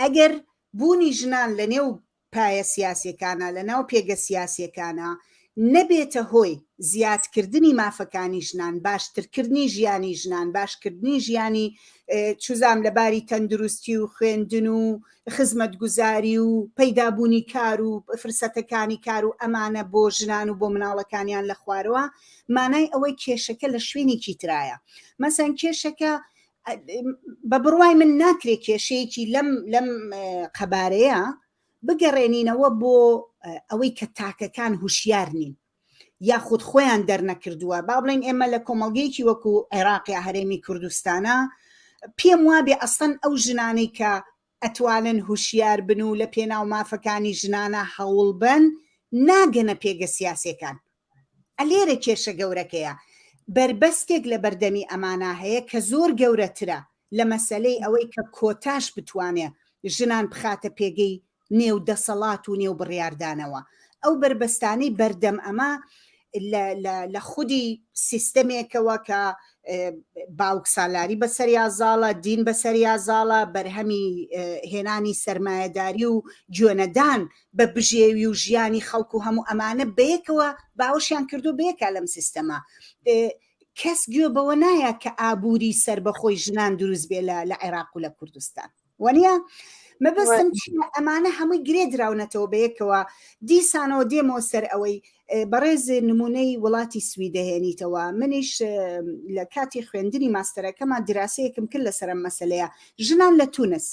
ئەگەر بوونی ژنان لە نێو پایە سیاسیەکانا لە ناو پێگە سیاسیەکانا نەبێتە هۆی زیادکردنی مافەکانی ژنان، باشترکردنی ژیانی ژنان، باشکردنی ژیانی چوزام لە باری تەندروستی و خوێندن و خزمەتگوزاری و پەیدابوونی کار و فرسەتەکانی کار و ئەمانە بۆ ژنان و بۆ مناڵەکانیان لە خوارەوە، مانای ئەوەی کێشەکە لە شوێنێکی ترایە. مەسەن کێشەکە بە بڕوای من ناکرێ کێشەیەکی لەم لەم قەبارەیە بگەڕێنینەوە بۆ ئەوەی کە تاکەکان هوشیار نین یاخود خۆیان دەرنەکردووە با بڵێن ئێمە لە کۆمەڵگەیەکی وەکو عێراق یا هەرێمی کوردستانە پێم وابێ ئەسڵەن ئەو ژنانەی کە ئەتوانن هوشیار بن و لە پێناو مافەکانی ژنانە هەوڵ بەن ناگەنە پێگە سیاسیەکان ئەلێرە کێشە گەورەکەیە بەربەستێک لە بەردەمی ئەمانا هەیە کە زۆر گەورەترە لە مەسەلەی ئەوەی کە کۆتاش بتوانێ ژنان بخاتە پێگەی نێو دەسەڵات و نێو بڕیاردانەوە. ئەو بەربەستانەی بەردەم ئەمە لە خودی سیستەمێکەوە کە باوکسالاری بەسەریا زاڵە، دین بەسەریا زاڵە، بەرهەمی هێنانی سەرمایەداری و گوێنەدان بە بژێوی و ژیانی خەڵک و هەموو ئەمانە بەیەکەوە باوەشیان کردو بەیەکا لەم سیستەمە. کەس گوێ بەوە نایە کە ئابووری سەربەخۆی ژنان دروست بێ لە عێراق و لە کوردستان. وەنیە؟ مەبەستم چیە ئەمانە هەمووی گرێ دراونەتەوە بەیەکەوە دیسانەوە دێمەوە سەر ئەوەی بەڕێز نمونەی وڵاتی سوید دەهێنیتەوە منیش لە کاتی خوێندنی ماستەرەکەمان دراسەیەکم کرد لەسەر ئەم مەسەلەیە ژنان لە تونس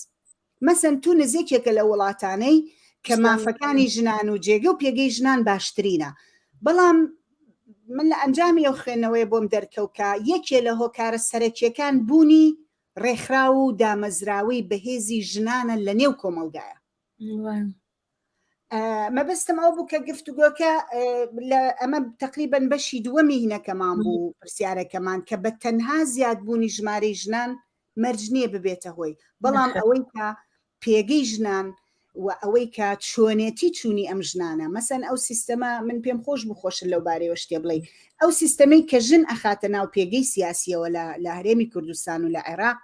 مەسەن تونس یەکێکە لە وڵاتانەی کە مافەکانی ژنان و جێگە و پێگەی ژنان باشترینە بەڵام من لە ئەنجامی ئەو خوێندنەوەی بۆم دەرکەوت کە یەکێ لە هۆکارە سەرەکیەکان بوونی ڕێکخراو و دامەزراوەی بەهێزی ژنانە لە نێو کۆمەڵگایە. مەبەستم ئەو بوو کە گفتوگۆکە لە ئەمە تقریبن بەشی دووەمی هینەکەمان بوو پرسیارەکەمان کە بە تەنها زیادبوونی ژمارەی ژنان مەرج نییە ببێتە هۆی بەڵام ئەوەی کە پێگەی ژنان و ئەوەی کە چۆنێتی چوونی ئەم ژنانە مەسەن ئەو سیستەمە من پێم خۆش بوو خۆشت لەو بارەیەوە شتێ بڵێی ئەو سیستەمەی کە ژن ئەخاتە ناو پێگەی سیاسیەوە لە لە هەرێمی کوردستان و لە عێراق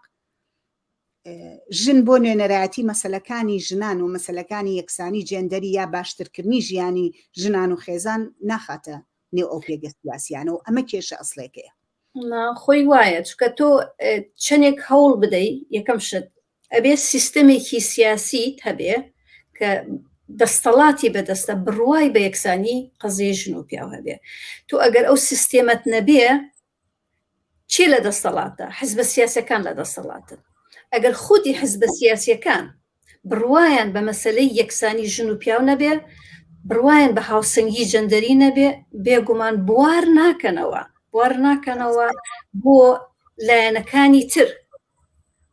ژن بۆ نوێنەرایەتی مەسەلەکانی ژنان و مەسەلەکانی یەکسانی جێندەری یا باشترکردنی ژیانی ژنان و خێزان ناخاتە نێو ئەو پێگە سیاسیانە و ئەمە کێشە ئەسڵێکەیە. خۆی وایە چونکە تۆ چەندێک هەوڵ بدەی یەکەم شت. ئەبێ سیستەمێکی سیاسیت هەبێ کە دەستەڵاتی بەدەستە بڕوای بە یەکسانی قەزیەی ژن و پیاو هەبێ. تۆ ئەگەر ئەو سیستێمەت نەبێ چی لە دەستەڵاتە؟ حزبە سیاسەکان لە دەسەڵاتن. ئەگەر خودی حزبە سیاسیەکان بڕوایان بە مەسەلەی یەکسانی ژن و پیاو نەبێ، بڕوایان بە هاوسەنگی جەندەری نەبێ، بێگومان بوار ناکەنەوە، بوار ناکەنەوە بۆ لایەنەکانی تر،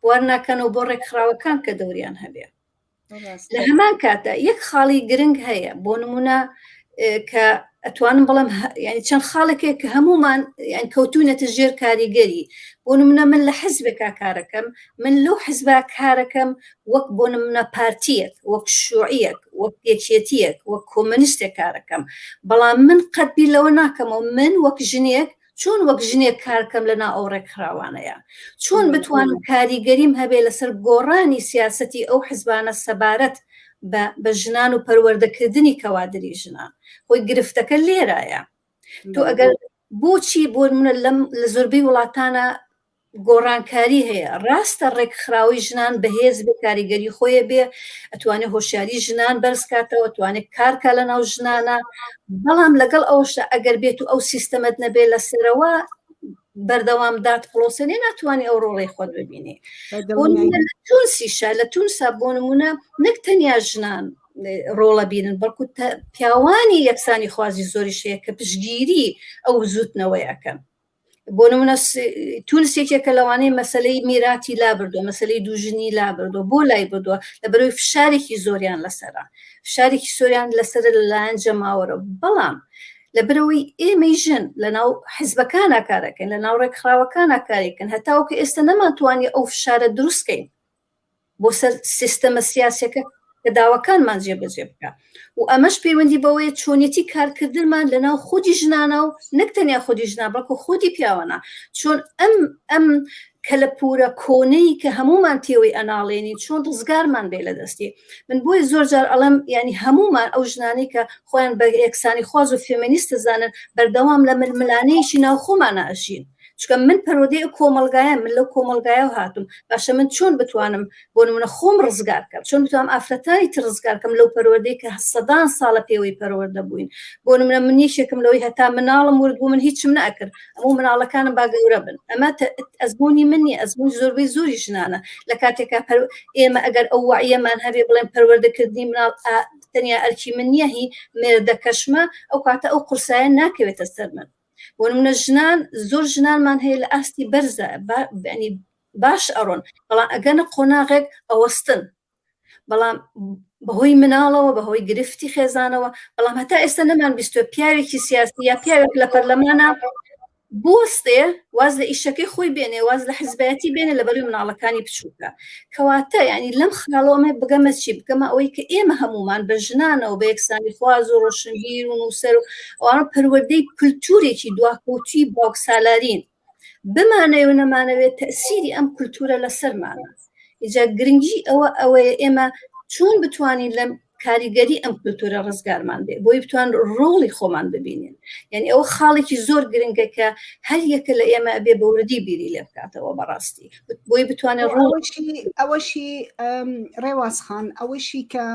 بوار ناکەنەوە بۆ ڕێکخراوەکان کە دەوریان هەبێ. لە هەمان کاتدا یەک خاڵی گرنگ هەیە بۆ نمونە کە ئەتوانم بڵێم ینی چەند خاڵێکێک کە هەمومان یان کەوتونەتە ژێر کاریگەری بۆ نمونە من لە حزبێکا کارەکەم من لەو حزبا کارەکەم وەک بۆ نمونە پارتیەک وەک شوعیەک وەک یەکێتیەک وەک کۆمەنیستێک کارەکەم بەڵام من قەت بیر لەوە ناکەمەوە من وەک ژنێک چۆن وەک ژنێک کارکەم لە ناو ئەو ڕێکخراوانەیە چۆن بتوانم کاریگەریم هەبێ لەسەر گۆڕانی سیاسەتی ئەو حزبانە سەبارەت بە ژنان و پەروەردەکردنی کەوادری ژنان خۆی گرفتەکە لێرایە تۆ ئەگەر بۆچی بۆ منە لەم لە زۆربەی وڵاتانە گۆڕانکاری هەیە ڕاستە ڕێکخراوەی ژنان بەهێز بێ کاریگەری خۆیە بێ ئەتوانێ هۆشیاری ژنان بەرز کاتەوە توانێت کارکە لە ناو ژنانە بەڵام لەگەڵ ئەوشە ئەگەر بێت و ئەو سیستەمەت نەبێ لەسەرەوە بەردەوام دات پڵۆسێنێ ناتوانانی ئەو ڕۆڵی خۆت ببینی لە تونسیشە لە تونسا بۆ نمونە نەک تەنیا ژنان ڕۆڵە بینن بەڵکو پیاوانی یەکسانی خوازی زۆریش هەیە کە پشگیری ئەو بزوتنەوەیەکەن بۆ نمونە تونس یەکێکە لەوانەیە مەسلەی میراتی لابردووە مەسلەی دووژنی لابردووە بۆ لای بردووە لە بەرەوەی فشارێکی زۆریان لەسرە فشارێکی سۆریان لەسەر لەلایەن جەماوەرە بەڵام لەبەرەوەی ئێمەی ژن لەناو حزبەکانە کارەکەن لە ناو ڕێکخراوەکانە کارێکن هەتاوەکە ئێستا نەمانتوانی ئەو فشارە دروستکەین بۆ سەر سیستەمە سیاسەکە کە داواکانمان جێبەجێ بکە و ئەمەش پەیوەندی بەوەیە چۆنیەتی کارکردنمان لە ناو خودی ژنانە و نەک تەنیا خودی ژنا بەڵکو خودی پیاوانە چۆن ئەم ئەم کەلەپورە کۆنەی کە هەمومان تێوەی ئەناڵێنین چۆن ڕزگارمان بێ لە دەستی من بۆیە زۆر جار ئەڵێم ینی هەمومان ئەو ژنانەی کە خۆیان بە یەکسانی خواز و فێمینیستە زانن بەردەوام لە ململانەیەکی ناوخۆمانە ئەژین چونکە من پەروەردەی ئەو کۆمەڵگایە من لەو کۆمەڵگایەوە هاتووم باشە من چۆن بتوانم بۆ نمونە خۆم ڕزگار کەم چۆن بتوانم ئافرەتانی تر ڕزگار کەم لەو پەروەردەی کە سەدان ساڵە پێوەی پەروەردە بووین بۆ نمونە من یەکێکم لەوەی هەتا مناڵم ورد بوو من هیچم نەئەکرد هەموو مناڵەکانم با گەورە بن ئەمە ئەزمموی من نیە ئەزمموی زۆربەی زۆری ژنانە لە کاتێکا ئێمە ئەگەر ئەو وعیەمان هەبێ بڵێن پەروەردەکردنی مناڵ تەنیا ئەرکی من نییە هی مێردەکەشمە ئەو کاتە ئەو قورسایە ناکەوێتە سەر من بۆ نمونە ژنان زۆر ژنانمان هەیە لە ئاستی بەرزە ینی باش ئەڕۆن بەڵام ئەگەنە قۆناغێک ئەوەستن بەڵام بەهۆی مناڵەوە بەهۆی گرفتی خێزانەوە بەڵام هەتا ئێستا نەمان بیستوە پیاوێکی سیاسی یا پیاوێک لە پەرلەمانە بوەستێ واز لە ئیشەکەی خۆی بێنێ واز لە حزبایەتی بێنێ لە بەروی مناڵەکانی بچووکە کەواتە ینی لەم خاڵەوەمە بگەمە چی بگەمە ئەوەی کە ئێمە هەمومان بە ژنانەوە بە یەکسانی خواز و ڕۆشنبیر و نووسەر و ئەوانە پەروەردەی کولتورێکی دواکەوتوی باوکسالارین بمانەوێ و نەمانەوێت تەسیری ئەم کولتورە لەسەرمانە ئیجا گرنگی ئەوە ئەوەیە ئێمە چۆن بتوانین لەم کاریگەری ئەم کولتورە ڕزگارمان بێ بۆی بتوان ڕۆڵی خۆمان ببینین یعنی ئەوە خاڵێکی زۆر گرنگە کە هەر یەکە لە ئێمە ئەبێ بەوردی بیری لێ بکاتەوە بەڕاستی بۆی بتوانێت ڕۆڵی ئەوەشی ڕێواز خان ئەوەشی کە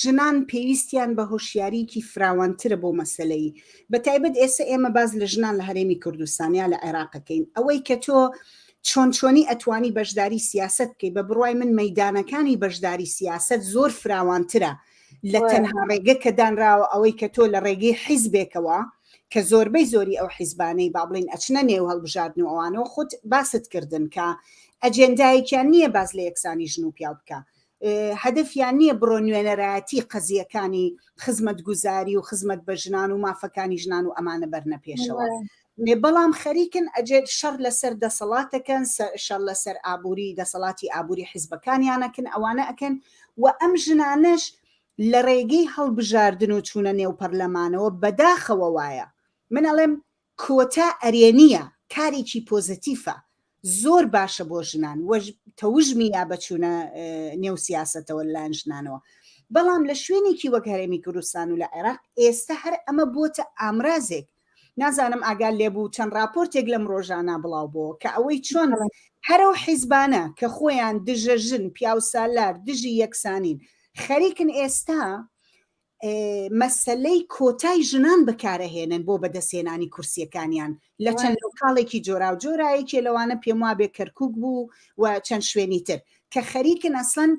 ژنان پێویستیان بە هۆشیاریکی فراوانترە بۆ مەسلەی بە تایبەت ئێستا ئێمە باز لە ژنان لە هەرێمی کوردستان یا لە عێراقەکەین ئەوەی کە تۆ چۆن چۆنی ئەتوانی بەشداری سیاسەت بکەی بە بڕوای من مەیدانەکانی بەشداری سیاسەت زۆر فراوانترە لە تەنها ڕێگە کە دانراوە ئەوەی کە تۆ لە ڕێگەی حیزبێکەوە کە زۆربەی زۆری ئەو حیزبانەی با بڵین ئەچنە نێو هەڵبژاردن و ئەوانەوە خۆت باست کردن کە ئەجێندایەکیان نییە باس لە یەکسانی ژن و پیاو بکە هەدەفیان نییە بڕۆ نوێنەرایەتی قەزیەکانی خزمەتگوزاری و خزمەت بە ژنان و مافەکانی ژنان و ئەمانە بەرنە پێشەوە. بەڵام خەریکن ئەجێت شەڕ لەسەر دەسەڵاتەکەن شەڕ لەسەر ئابووری دەسەڵاتی ئابووری حیزبەکانیانەکەن ئەوانە ئەکەن و ئەم ژنانەش لە ڕێگەی هەڵبژاردن و چوونە نێو پەرلەمانەوە بەداخەوە وایە من ئەڵێم کۆتا ئەرێنییە، کارێکی پۆزەتیفە، زۆر باشە بۆ ژنان و تەوژمی یا بە چوونە نێو سیاسەتەوە لەلایەن ژنانەوە. بەڵام لە شوێنێکی وەک هەرێمی کوردستان و لە عێراق ئێستا هەر ئەمە بۆتە ئامرازێک. نازانم ئاگات لێ بوو چەند ڕاپۆرتێک لەم ڕۆژانە بڵاو بۆ کە ئەوەی چۆن هەرەو حیزبانە کە خۆیان دژە ژن پیاوسالار دژی یەکسانین خەریکن ئێستا مەسەلەی کۆتای ژنان بەکارەهێنن بۆ بەدەستهێنانی کورسیەکانیان لە چەند لۆکاڵێکی جۆراوجۆرا یەکێ لەوانە پێم وابێ کەرکک بوو و چەند شوێنی تر کە خەریکن ئەسڵەن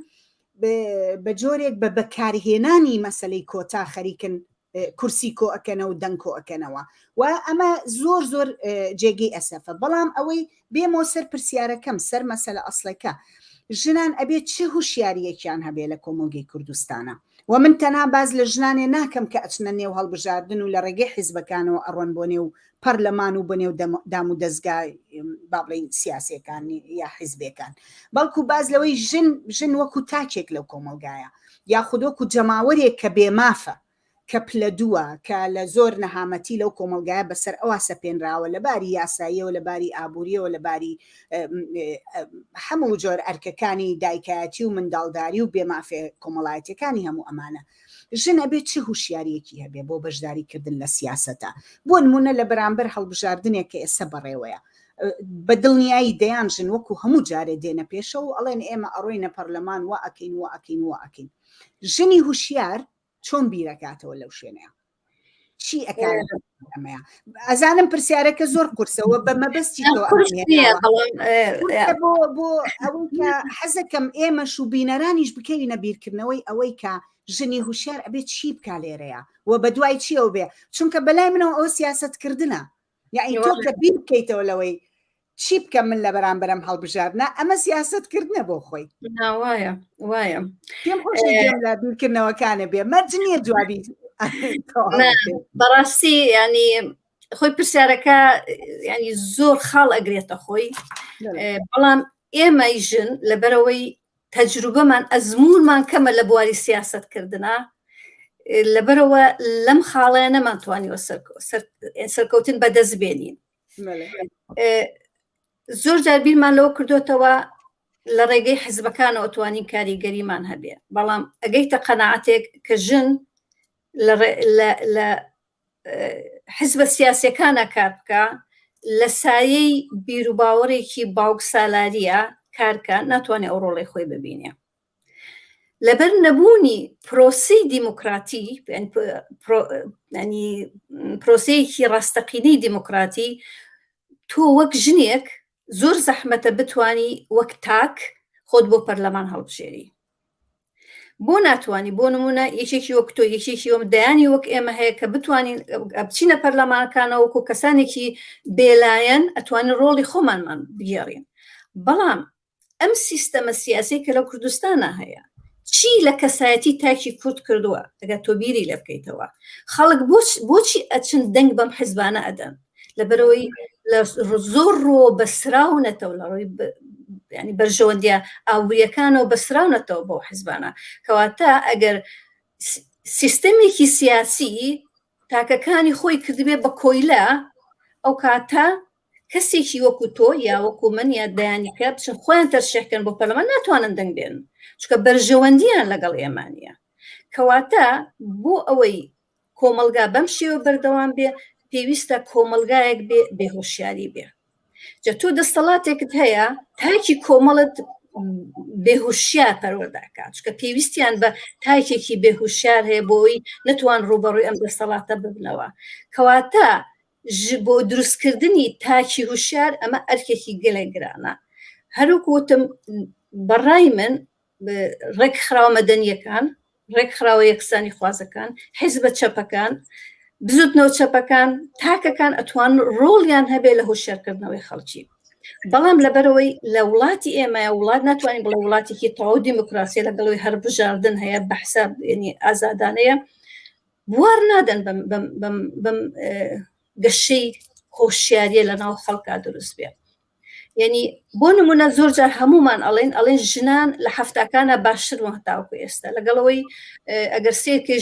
بە جۆرێک بە بەکارهێنانی مەسەلەی کۆتا خەریکن کورسی کۆ ئەکەنەوە و دەنگ کۆ ئەکەنەوە و ئەمە زۆر زۆر جێگەی ئەسەفە بەڵام ئەوەی بێمەوە سەر پرسیارەکەم سەر مەسەلە ئەسڵەکە ژنان ئەبێ چ هوشیاریەکیان هەبێ لە کۆمەڵگەی کوردستانە و من تەنها باس لە ژنانێ ناکەم کە ئەچنە نێو هەڵبژاردن و لە ڕێگەی حیزبەکانەوە ئەڕۆن بۆ نێو پەرلەمان و بۆ نێو دام و دەزگا با بڵێین سیاسیەکان یا حیزبێکان بەڵکو باس لەوەی ژن ژن وەکو تاکێک لەو کۆمەڵگایە یاخود وەکو جەماوەرێک کە بێمافە کە پلە دووە، کە لە زۆر نەهامەتی لەو کۆمەڵگایە بەسەر ئەوا سەپێنراوە لە باری یاساییەوە، لە باری ئابوورییەوە، لە باری هەموو جۆر ئەرکەکانی دایکایەتی و منداڵداری و بێمافێ کۆمەڵایەتیەکانی هەموو ئەمانە. ژن ئەبێ چ هوشیاریەکی هەبێ بۆ بەشداری کردن لە سیاسەتا؟ بۆ نموونە لە بەرامبەر هەڵبژاردنێک کە ئێستا بەڕێوەیە، بە دڵنیایی دەیان ژن وەکو هەموو جارێ دێنە پێشەوە و ئەڵێن ئێمە ئەڕۆینە پەرلەمان وا ئەکەین وا ئەکەین وا ئەکەین. ژنی هوشیار چۆن بیرەکاتەوە لەو شوێنەیە چی ئەکات ئەمەیە ئەزانم پرسیارەکە زۆر قورسەوە بە مەبەستی بۆ بۆ ئەوەی کە حەزەکەم ئێمەش و بینەرانیش بکەوینە بیرکردنەوەی ئەوەی کە ژنی هوشیار ئەبێت چی بکا لێرەیە و بە دوای چیەوە بێ چونکە بەلای منەوە ئەو سیاستکردنە یعنی تۆ کە بیر بکەیتەوە لەوەی چی بکەم من لە بەرامبەرم هەڵبژاردنە ئەمە سیاست کردنە بۆ خۆی وایە وایە پێم خۆشە گوێم لە بیرکردنەوەکانە بێ مەرج نییە جوابی بەڕاستی ینی خۆی پرسیارەکە ینی زۆر خاڵ ئەگرێتە خۆی بەڵام ئێمەی ژن لەبەرەوەی تەجروبەمان ئەزموونمان کەمە لە بواری سیاستکردنا لەبەرەوە لەم خاڵەیە نەمانتوانیوە سەرکەوتن بەدەست بێنین زۆر جار بیرمان لەوە کردوتەوە لە ڕێگەی حزبەکانەوە توانین کاریگەریمان هەبێ بەڵام ئەگەیتە قەنەعاتێک کە ژن لە حزبە سیاسەکانە کار بکە لە سایەی بیروباوەڕێکی باوک سالاریە کارکە ناتوانێت ئەو ڕۆڵی خۆی ببینێ لەبەر نەبوونی پرۆسەی دیموکراتی پرۆسەیەکی ڕاستەقینەی دیموکراتی تۆ وەک ژنێک زۆر زەحمەتە بتانی وەک تاک خۆت بۆ پەرلەمان هەڵبژێری بۆ ناتوانانی بۆ نمونە یەکێکی وەک تۆ یەکێکی وەم دەیانی وەک ئێمە هەیە کە بتوانین بچینە پەرلەمانەکانەوە وەکو کەسانێکی بێلایەن ئەتوانین ڕۆڵی خۆمانمان بگێڕین بەڵام ئەم سیستەمە سیاسەی کە لە کوردستانا هەیە چی لە کەسایەتی تاکی کورد کردووە ئەگەر تۆ بیری لێ بکەیتەوە خەڵک بۆچی ئەچن دەنگ بەم حزبانە ئەدەن لەبەرەوەی لە زۆر ڕۆ بەسراونەتەوە لە ڕووی ینی بەرژەوەندیە ئابووریەکانەوە بەسراونەتەوە بۆ حزبانە کەواتە ئەگەر سیستەمێکی سیاسی تاکەکانی خۆی کردبێ بە کۆیلە ئەو کاتە کەسێکی وەکو تۆ یا وەکو من یا دەیانی کە بچن خۆیان تەرشیح کەن بۆ پەرلەمان ناتوانن دەنگ بێن چونکە بەرژەوەندیان لەگەڵ ئێمە نییە کەواتە بۆ ئەوەی کۆمەلگا بەم شێوە بەردەوام بێ پێویستە کۆمەلگایەک بێ بێهۆشیاری بێ جا تۆ دەستەڵاتێکت هەیە تاکی کۆمەڵت بێهوشیار پەروەردەکات چونکە پێویستیان بە تاکێکی بێهوشیار هەیە بۆی نەتوان ڕوبەڕووی ئەم دەستەڵاتە ببنەوە کەواتە بۆ دروستکردنی تاکی هوشیار ئەمە ئەرکێکی گەلێک گرانە هەروک وتم بەڕای من ڕێکخراوە مەدەنیەکان ڕێکخراوە یەکسانی خوازەکان حیزبە چەپەکان بزوتنەوە چەپەکان تاکەکان ئەتوان ڕۆڵیان هەبێ لە هۆشیارکردنەوەی خەڵکی بەڵام لەبەرەوەی لە وڵاتی ئێمە وڵات ناتوانین بڵێ وڵاتێکی تەواو دیموکراسیە لەگەڵەوەی هەربژاردن هەیە بە حساب ینی ئازادانەیە بوار نادەن بەم گەشەی هۆشیاریە لە ناو خەڵکا دروست بێ یعنی بۆ نمونە زۆر جار هەمومان ئەڵێن ئەڵێن ژنان لە هەفتاکانە باشتر بوون هەتاوەکو ئێستا لەگەڵەوەی ئەگەر سێکە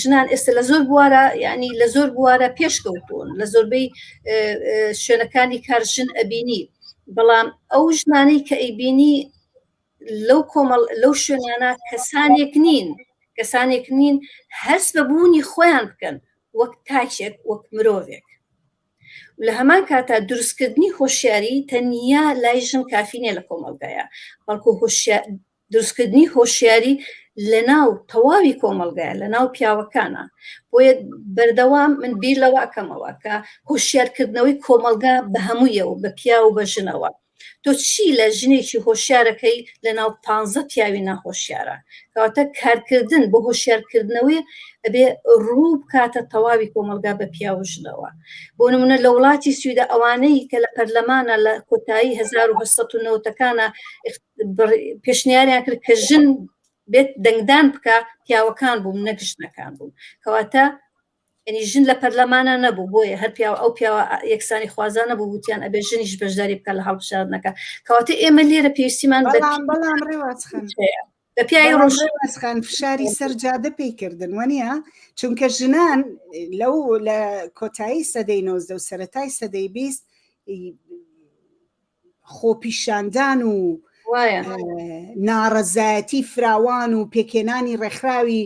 ژنان ئێستا لە زۆر بوارە یعنی لە زۆر بوارە پێشکەوتون لە زۆربەی شوێنەکانی کار ژن ئەبینی بەڵام ئەو ژنانەی کە ئەیبینی لەو کۆمەڵ لەو شوێنانە کەسانێک نین کەسانێک نین هەست بە بوونی خۆیان بکەن وەک تاکێک وەک مرۆڤێک. لە هەمان کاتا دروستکردنی هۆشیاری تەنیا لای ژن کافی نیە لە کۆمەڵگایە بەڵکو دروستکردنی هۆشیاری لە ناو تەواوی کۆمەڵگایە لە ناو پیاوەکانە بۆیە بەردەوام من بیر لەوە ئەکەمەوە کە هۆشیارکردنەوەی کۆمەڵگا بە هەموویەوە بە پیاو و بە ژنەوە تۆ چی لە ژنێکی هۆشیارەکەی لە ناو پانزە پیاوی ناهۆشیارە کەواتە کارکردن بۆ هۆشیارکردنەوەی ئەبێ ڕوو بکاتە تەواوی کۆمەڵگا بە پیاو و ژنەوە بۆ نمونە لە وڵاتی سویدە ئەوانەی کە لە پەرلەمانە لە کۆتایی 1990ەکانە پێشنیاریان کرد کە ژن بێت دەنگدان بکە پیاوەکان بووم نەک ژنەکان بووم کەواتە یعنی ژن لە پەرلەمانە نەبوو بۆیە هەر پیاوە ئەو پیاوە یەکسانی خوازانە بوو وتیان ئەبێ ژنیش بەشداری بکە لە هەڵبژاردنەکە کەواتە ئێمە لێرە پێویستیمان بەڵام بەڵام ڕێوازخان بە پیاوی ڕۆژ ڕێوازخان فشاری سەر جادە پێی کردن وەنیە چونکە ژنان لەو لە کۆتایی سەدەی 19 و سەرەتای سەدەی 20 خۆپیشاندان و ناڕەزایەتی فراوان و پێکهێنانی ڕێکخراوی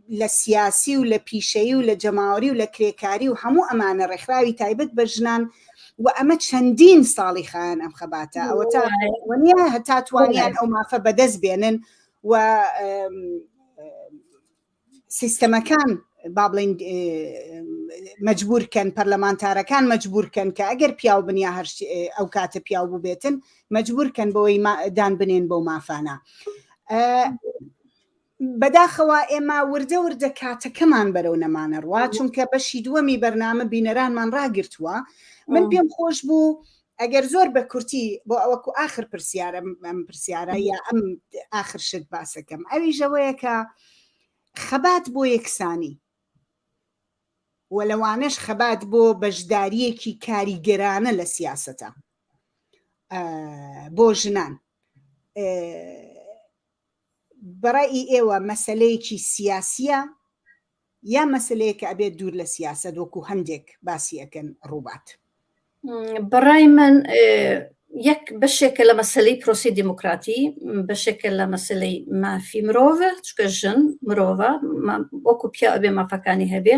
لە سیاسی و لە پیشەیی و لە جەماوەری و لە کرێکاری و هەموو ئەمانە ڕێکخراوی تایبەت بە ژنان و ئەمە چەندین ساڵی خایەن ئەم خەباتە ئەوە تا وەنیە هەتا توانیان ئەو مافە بەدەست بێنن و سیستەمەکان با بڵین مەجبور کەن پەرلەمانتارەکان مەجبور کەن کە ئەگەر پیاو بن یا هەر ئەو کاتە پیاو بووبێتن مەجبور کەن بەوەی دان بنێن بەو مافانە بەداخەوە ئێمە وردە وردە کاتەکەمان بەرەو نەمانە ڕوا چونکە بەشی دووەمی بەرنامە بینەرانمان ڕاگرتووە من پێم خۆش بوو ئەگەر زۆر بە کورتی بۆ ئەوەکو ئاخر پرسیارم ئەم پرسیارە یا ئەم ئاخر شت باسەکەم ئەویش ئەوەیە کە خەبات بۆ یەکسانی و لەوانەش خەبات بۆ بەشداریەکی کاریگەرانە لە سیاسەتە بۆ ژنان بەڕای ئێوە مەسەلەیەکی سیاسیە یا مەسەلەیەکە ئەبێت دوور لە سیاسەت وەکو هەندێک باسی ئەکەن ڕووبات؟ بەڕای من یەک بەشێکە لە مەسلەی پرۆسی دیموکراتی بەشێکە لە مەسلەی مافی مرۆڤ چکە ژن مرۆڤە وەکو پیا ئەبێ مافەکانی هەبێ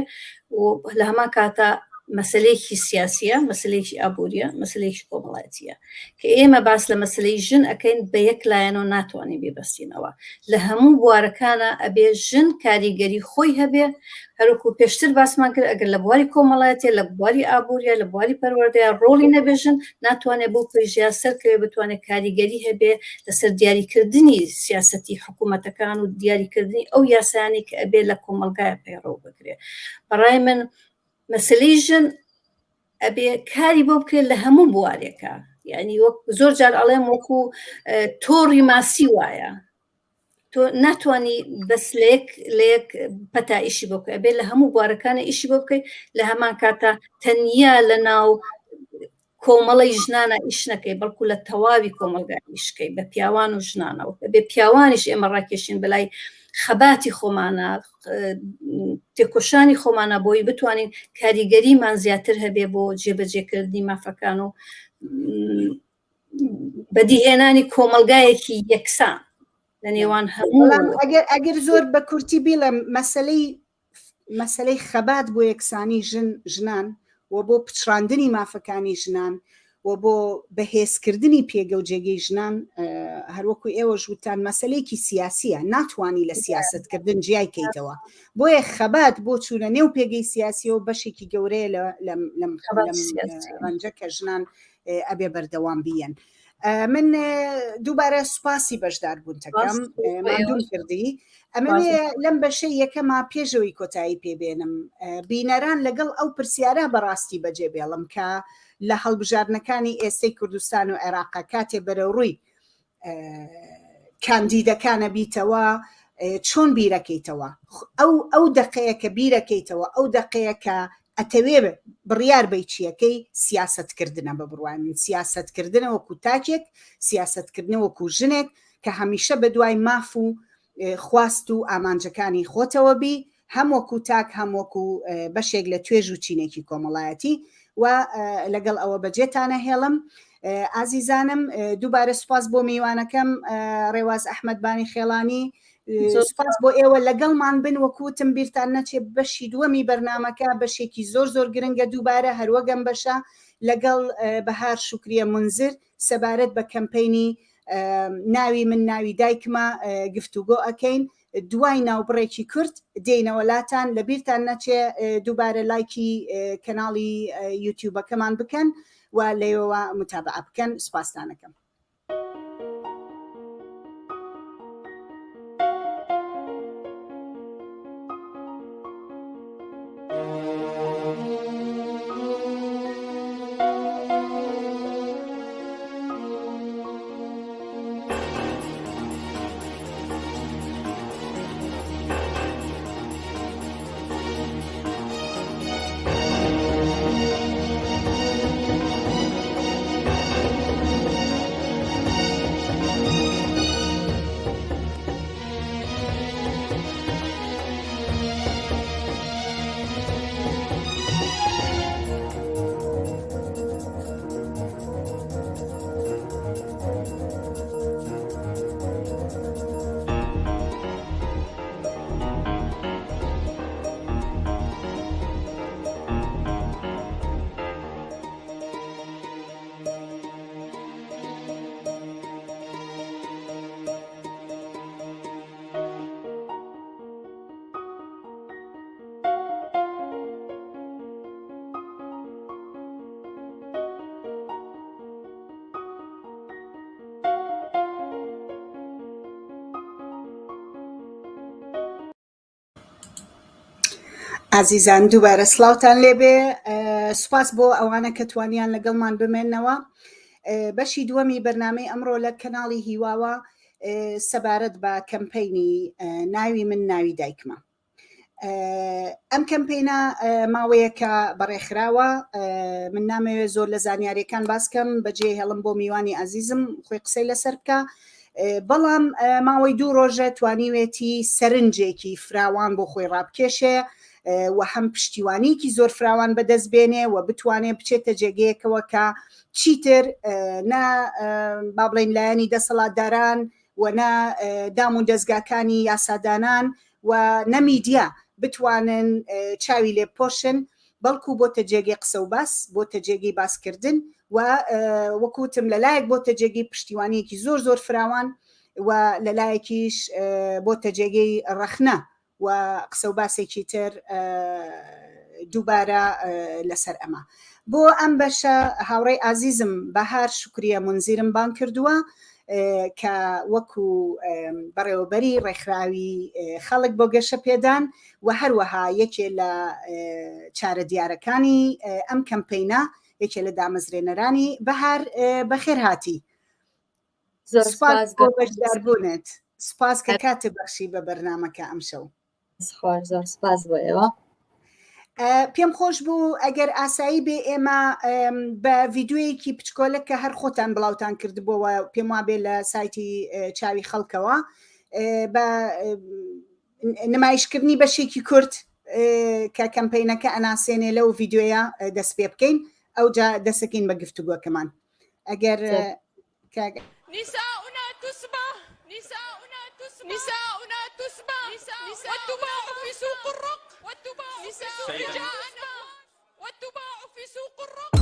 و لە هەمان کاتە مەسلەیەکی سیاسیە مەسلەیەکی ئابووریە مەسلەیەکی کۆمەڵایەتیە کە ئێمە باس لە مەسلەی ژن ئەکەین بە یەک لایەنەوە ناتوانین بیبەستینەوە لە هەموو بوارەکانە ئەبێ ژن کاریگەری خۆی هەبێ هەروکو پێشتر باسمان کرد ئەگەر لە بواری کۆمەڵایەتە لە بواری ئابووریە لە بواری پەروەردەیە ڕۆڵی نەبێژن ناتوانێت بۆ پێژیا سەرکەوێ بتوانێت کاریگەری هەبێ لەسەر دیاریکردنی سیاسەتی حکوومەتەکان و دیاریکردنی ئەو یاسایانی کە ئەبێ لە کۆمەڵگای پەیڕەو بکرێ بەڕای من مەسلەی ژن ئەبێ کاری بۆ بکرێت لە هەموو بوارێکە یعنی وەک زۆر جار ئەڵێم وەکو تۆڕی ماسی وایە تۆ ناتوانانی بەس لە یەک لە یەک پەتا ئیشی بۆ بکەی ئەبێ لە هەموو بوارەکانە ئیشی بۆ بکەیت لە هەمان کاتا تەنیا لە ناو کۆمەڵی ژنانە ئیش نەکەی بەڵکو لە تەواوی کۆمەڵگا ئیشکەی بە پیاوان و ژنانەوە بێ پیاوانیش ئێمە ڕاکێشین بەلای خەباتی خۆمانە تێکۆشانی خۆمانە بۆی بتوانین کاریگەریمان زیاتر هەبێ بۆ جێبەجێکردنی مافەکان و بەدیهێنانی کۆمەلگایەکی یەکسان لە نێوان هەموو ئەگەر ئەگەر زۆر بە کورتی بیڵێم مەسلەی مەسلەی خەبات بۆ یەکسانی ژن ژنان و بۆ پچڕاندنی مافەکانی ژنان و بۆ بەهێزکردنی پێگە و جێگەی ژنان هەروەکو ئێوەش وتان مەسلەیەکی سیاسیە ناتوانی لە سیاستکردن جیای کەیتەوە بۆیە خەبات بۆ چوونە نێو پێگەی سیاسیەوە بەشێکی گەورەیە لەم ڕەنجە کە ژنان ئەبێ بەردەوام بیەن. من دووبارە سوپاسی بەشدار بوونتەکەم ماندوم کردی ئەمەوێ لەم بەشەی یەکەما پێشەوەی کۆتایی پێبێنم بینەران لەگەڵ ئەو پرسیارە بەڕاستی بەجێ بێڵم کە لە هەڵبژاردنەکانی ئێستەی کوردستان و عێراقە کاتێ بەرەوڕووی کاندیدەکانە بیتەوە چۆن بیرەکەیتەوە ئەو ئەو دەقەیە کە بیرەکەیتەوە ئەو دەقەیە کە ئەتەوێ بڕیار بەی چیەکەی سیاسەتکردنە بە بڕوای من سیاسەتکردنە وەکو تاکێک سیاسەتکردنە وەکو ژنێک کە هەمیشە بە دوای ماف و خواست و ئامانجەکانی خۆتەوە بی هەم وەکو تاک هەم وەکو بەشێک لە توێژ و چینێکی کۆمەڵایەتی و لەگەڵ ئەوە بەجێتانە هێڵم ئازیزانم دووبارە سوپاس بۆ میوانەکەم ڕێواز ئەحمەد بانی خێڵانی. سپاس بۆ ئێوە لەگەڵمان بن وەکوتم بیرتان نەچێ بەشی دووەمی بەرنمەکە بەشێکی زۆر زۆر گرنگە دووبارە هەروەگەم بەشە لەگەڵ بەهار شوکریە منزر سەبارەت بە کەمپەینی ناوی من ناوی دایکمە گفتوگۆ ئەکەین دوای ناوبڕێکی کورت دێینەوە لاتان لەبیرتان نەچێ دووبارە لایکی کەناڵی یوتیوبەکەمان بکەن و لەوێوە متابعە بکەن سوپاستانەکەم. ئازیزان دووبارە سلااوان لێبێ سوپاس بۆ ئەوانە کە توانیان لەگەڵمان بمێنەوە بەشی دووەمی بەرنمەی ئەمڕۆ لە کەناڵی هیواوە سەبارەت بە کەمپینی ناوی من ناوی دایکمە ئەم کەمپینە ماوەیەکە بەڕێخراوە من نامەوێت زۆر لە زانیاریەکان باسکەم بەجێ هێڵم بۆ میوانی ئازیزم خۆی قسەی لەسەر بکە بەڵام ماوەی دوو ڕۆژە توانیوێتی سەرنجێکی فراوان بۆ خۆی ڕابکێشێ و هەم پشتیوانیکی زۆر فراوان بەدەست بێنێ و بتوانێت بچێتە جێگەیەکەوە کە چیتر نە با بڵین لایەنی دەسەڵاتداران و نە دام و دەزگاکانی یاسادانان و نە میدیا بتوانن چاوی لێ بپۆشن، بەڵکو بۆتە جێگەی قسە و باس، بۆتە جێگەی باسکردن و وەکو وتم لەلایەک بۆتە جێگەی پشتیوانییەکی زۆر زۆر فراوان و لەلایەکیش بۆتە جێگەی ڕەخنە و قسە و باسێکی تر دووبارە لەسەر ئەمە. بۆ ئەم بەشە هاوڕێی ئازیزم بەهار شوکریە مونزیرم بانگ کردووە کە وەکو بەڕێوەبەری ڕێکخراوی خەڵک بۆ گەشە پێدان و هەروەها یەکێ لە چارە دیارەکانی ئەم کەمپەینە یەکێ لە دامەزرێنەرانی بەهار بەخێر هاتی سپاس بۆ بەشداربوونت سپاس کە کاتت بەخشی بە بەرنامەکە ئەمشەو. خۆش زۆر سپاس بۆ ئێوە. پێم خۆش بوو ئەگەر ئاسایی بێ ئێمە بە ڤیددیویەکی پچکۆلە کە هەر خۆتان بڵاوتان کردبووەوە پێم وابێ لە سایتی چاوی خەڵکەوە بە نمایشکردنی بەشێکی کورت کە کەمپینەکە ئەناسێنێ لەو ڤیددیوە دەست پێ بکەین ئەوجا دەسەکەین بە گفتوگۆکەمان ئەگەر نساؤنا تسبى نساؤنا تسبى نساؤنا تسبى وتباع في سوق الرق وتباع في سوق وتباع في سوق الرق.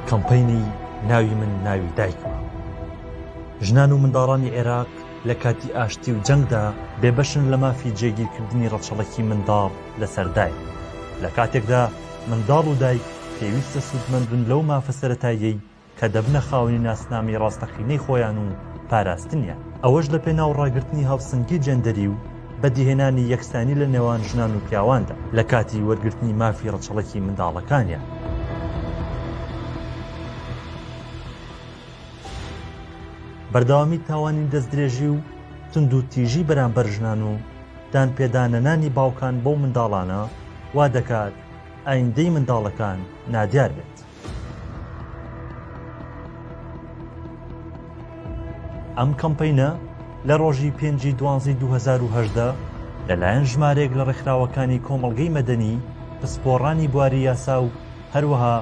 کەمپەینی ناوی من ناوی دایکمە ژنان و منداڵانی عێراق لە کاتی ئاشتی و جەنگدا بێبەشن لە مافی جێگیرکردنی ڕەچەڵەکی منداڵ لەسەر دایک لە کاتێکدا منداڵ و دایک پێویستە سوودمەند بن لەو مافە سەرەتاییەی کە دەبنە خاوەنی ناسنامەی ڕاستەقینەی خۆیان و پاراستنیان، ئەوەش لە پێناو ڕاگرتنی هاوسەنگی جێندەری و بەدیهێنانی یەکسانی لە نێوان ژنان و پیاواندا لە کاتی وەرگرتنی مافی ڕەچەڵەکی منداڵەکانیان. بەردەوامی تاوانی دەستدرێژی و توندوتیژی بەرامبەر ژنان و دانپێدانەنانی باوکان بەو منداڵانە وا دەکات ئایندەی منداڵەکان نادیار بێت. ئەم کەمپەینە لە ڕۆژی پێنجی دوانزەی 2018 لەلایەن ژمارەیەک لە ڕێکخراوەکانی کۆمەڵگەی مەدەنی، پسپۆڕانی بواری یاسا و هەروەها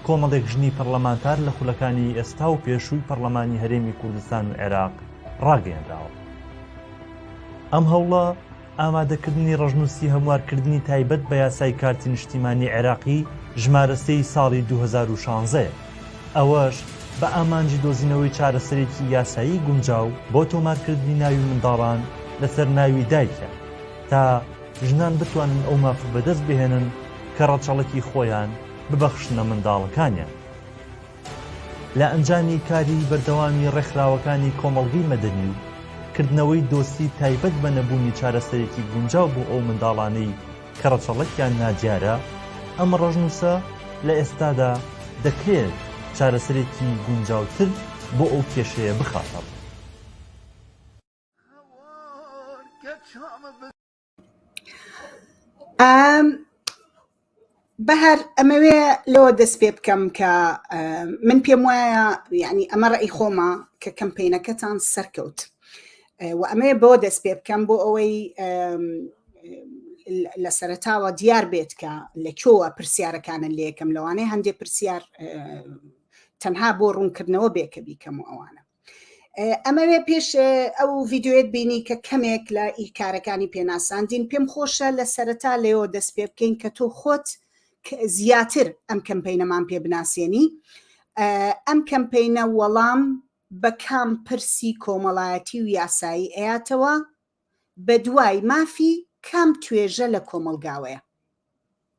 کۆمەڵێک ژنی پەڕلەمانتار لە خولەکانی ئێستا و پێشووی پەڕلەمانی هەرێمی کوردستان و عێراق ڕاگەیەنراوە. ئەم هەوڵە ئامادەکردنی ڕەشنووسی هەموارکردنی تایبەت بە یاسای کارتی نیشتیمانی عێراقی ژمارە سێی ساڵی 2016 یە، ئەوەش بە ئامانجی دۆزینەوەی چارەسەرێکی یاسایی گونجاو بۆ تۆمارکردنی ناوی منداڵان لەسەر ناوی دایکیان تا ژنان بتوانن ئەو مافە بەدەست بهێنن کە ڕەچەڵەکی خۆیان ببەخشنە منداڵەکانیان. لە ئەنجامی کاری بەردەوامی ڕێکخراوەکانی کۆمەڵگەی مەدەنی و کردنەوەی دۆسیی تایبەت بە نەبوونی چارەسەرێکی گونجاو بۆ ئەو منداڵانەی کە ڕەچەڵەکیان نادیارە، ئەم ڕەشنووسە لە ئێستادا دەکرێت چارەسەرێکی گونجاوتر بۆ ئەو کێشەیە بخاتەڕوو. بەهار ئەمەوێ لەوە دەست پێ بکەم کە من پێم وایە یعنی ئەمە ڕێی خۆمە کە کەمپینەکەتان سەرکەوت و ئەمەیە بۆ دەست پێ بکەم بۆ ئەوەی لە سەرتاوە دیار بێت کە لە کۆوە پرسیارەکانن لە یەکەم لەوانەیە هەندێک پرسیار تەنها بۆ ڕوونکردنەوە بێ کە بیکەم و ئەوانە ئەمەوێ پێش ئەو ڤیددیوێت بینی کە کەمێک لە ئیکارەکانی پێناساندین پێم خۆشە لە سەرەتا لێەوە دەست پێ بکەین کە تۆ خۆت زیاتر ئەم کەمپینەمان پێ بناسیێنی ئەم کەمپینە وەڵام بە کام پرسی کۆمەڵایەتی و یاسایی ئەیاتەوە بە دوای مافی کام توێژە لە کۆمەڵگاوەیە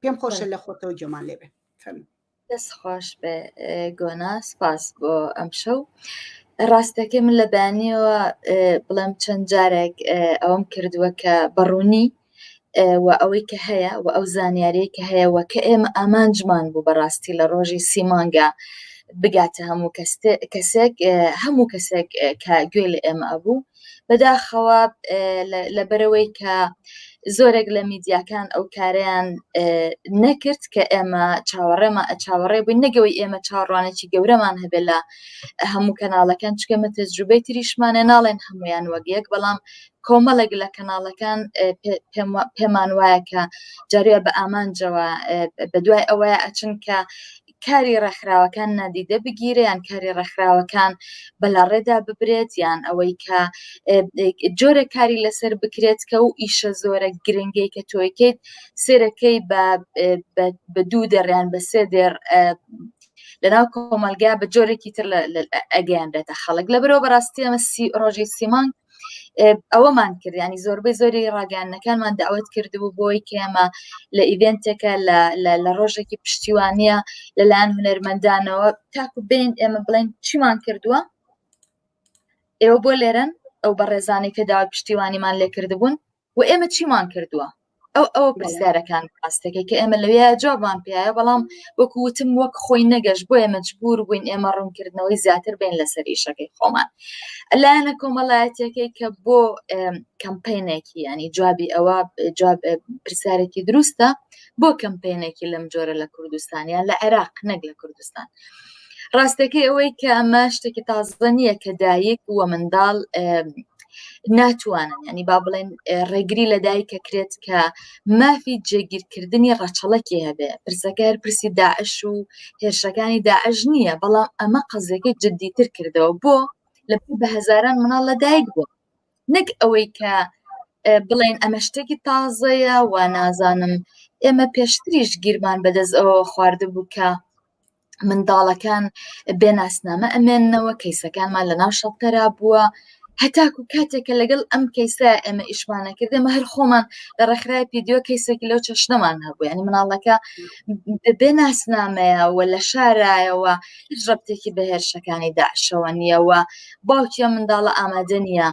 پێم خۆشە لە خۆتەوە گوێمان لێبێ فەرموو. دەست خۆش بێ گۆنا سپاس بۆ ئەمشەو ڕاستەکەی من لە بەیانیەوە بڵێم چەند جارێک ئەوەم کردووە کە بەڕوونی و ئەوەی کە هەیە و ئەو زانیاریە کە هەیە و کە ئێمە ئامانجمان بوو بەڕاستی لە ڕۆژی سیمانگا بگاتە هەموو کەسێک هەموو کەسێک کە گوێ لە ئێمە ئەبوو بەداخەوە لەبەرەوەی کە زۆرێک لە میدیاکان ئەو کارەیان نەکرد کە ئێمە چاوەڕێمە چاوەڕێ بووین نەگەوەی ئێمە چاوەڕوانێکی گەورەمان هەبێت لە هەموو کەناڵەکان چکەمە تەجروبەی تریشمانە ناڵێن هەمویان وەک یەک بەڵام کۆمەڵێک لە کەناڵەکان پێمان وایە کە جاریە بە ئامانجەوە بە دوای ئەوەیە ئەچن کە کاری ڕێکخراوەکان نادیدە بگیرێ یان کاری ڕێکخراوەکان بەلاڕێدا ببرێت یان ئەوەی کە جۆرە کاری لەسەر بکرێت کە و ئیشە زۆرە گرنگەی کە تۆیکەیت سێرەکەی بە دوو دەڕیان بە سێ دێڕ لەناو کۆمەلگا بە جۆرێکی تر ئەگەیانرێتە خەڵک لەبەرەوە بەڕاستی ئەمە ڕۆژی سیمانگ ئەوەمان کرد ینی زۆربەی زۆری ڕاگەیاندنەکانمان داوت کردبوو بۆی کە ئێمە لە ئیڤنتێکە لە ڕۆژێکی پشتیوانیە لەلایەن هونەرمەندانەوە تاکو بین ئێمە بڵێن چیمان کردووە ئێوە بۆ لێرەن ئەو بەڕێزانەی کە داوای پشتیوانیمان لێ کردبوون و ئێمە چیمان کردووە ئەو ئەوە پرسیارەکان ڕاستەکەی کە ئێمە لەوێ جوابمان پیایە بەڵام وەکو وتم وەک خۆی نەگەشت بۆیە مەجبور بووین ئێمە ڕوونکردنەوەی زیاتر بین لەسەر ئیشەکەی خۆمان لایەنە کۆمەڵایەتیەکەی کە بۆ کەمپینێکی ینی جوابی ئەوە جواب پرسیارێکی دروستە بۆ کەمپینێکی لەم جۆرە لە کوردستان یان لە عێراق نەک لە کوردستان ڕاستەکەی ئەوەی کە ئەمە شتێکی تازە نییە کە دایک و منداڵ ناتوانن ینی با بڵێن ڕێگری لە دایکە کرێت کە مافی جێگیرکردنی ڕەچەڵەکی هەبێ پرسەکە هەر پرسی داعش و هێرشەکانی داعش نییە بەڵام ئەمە قەزیەکەی جددیتر کردەوە بۆ لە بە هەزاران مناڵ لە دایک بوو نەک ئەوەی کە بڵێن ئەمە شتێکی تازەیە و نازانم ئێمە پێشتریش گیرمان بەدەست ئەوە خواردبوو کە منداڵەکان بێ ناسنامە ئەمێننەوە کەیسەکانمان لە ناو شەڵتەرا بووە هەتاکو کاتێک کە لەگەڵ ئەم کەیسە ئێمە ئیشمانە کرد ئێمە هەر خۆمان لە ڕێکخراوی پیدیۆ کەیسێکی لەو چەشنەمان هەبوو یعنی مناڵەکە بێ ناسنامەیە و لە شارایەوە هیچ ڕەبتێکی بە هێرشەکانی داعشەوە نییە و باوکی ئەم منداڵە ئامادە نییە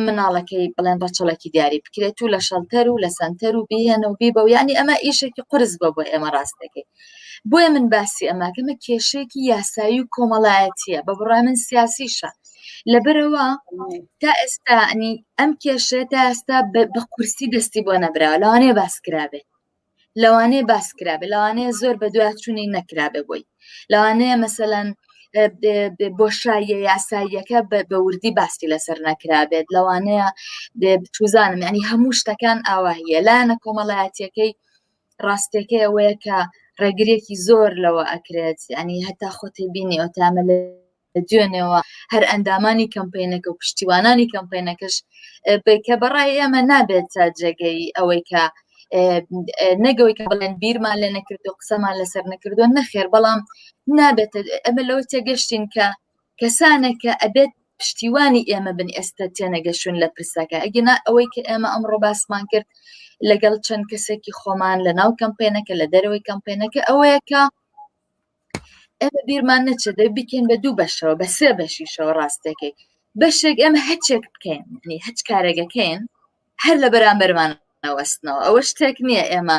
مناڵەکەی بڵێن ڕەچەڵەکی دیاری بکرێت و لە شەڵتەر و لە سنتەر و بیهێنە و بیبە و یعنی ئەمە ئیشێکی قرس بە بۆ ئێمە ڕاستەکەی بۆیە من باسی ئەماکەمە کێشەیەکی یاسایی و کۆمەڵایەتیە بە بڕای من سیاسیشە لەبەرەوە تا ئێستا ئەنی ئەم کێشەیە تا ئێستا بە قورسی دەستی بۆ نەبراوە لەوانەیە باس کرابێت لەوانەیە باس کرابێ لەوانەیە زۆر بە دویاچوونی نەکرابێ بۆی لەوانەیە مەسەەن بۆشاییە یاساییەکە بە وردی باسی لەسەر نەکرابێت لەوانەیە بچوزانم ینی هەموو شتەکان ئاواهیە لایەنە کۆمەڵایەتیەکەی ڕاستەکەی ئەوەیە کە ڕێگرێکی زۆر لەوە ئەکرێت ینی هەتا خۆتی بینی ئەو تامە لە دوێنێوە هەر ئەندامانی کەمپینەکە و پشتیوانانی کەمپینەکەش کە بەڕای ئێمە نابێت جێگەی ئەوەی کە نەگەوەی کە بڵێن بیرمان لێ نەکردو قسەمان لەسەر نەکردو نەخێر بەڵام نابێت ئەمە لەوە تێگەشتین کە کەسانێک کە ئەبێت پشتیوانی ئێمە بن ئێستا تێنەگەشتون لە پرسەکە ئەگەنا ئەوەی کە ئێمە ئەمڕۆ باسمان کرد لەگەڵ چەند کەسێکی خۆمان لە ناو کەمپێنەکە لە دەرەوەی کەمپێنەکە ئەوەیە کە ئێمە بیرمان نەچێت دەبێت بیکەین بە دوو بەشەوە بە سێ بەشیشەوە ڕاستەکەی بەشێک ئێمە هەچێک بکەین ینی هەچ کارێکەکەین هەر لە بەرامبەرمان نەوەستنەوە ئەوە شتێک نییە ئێمە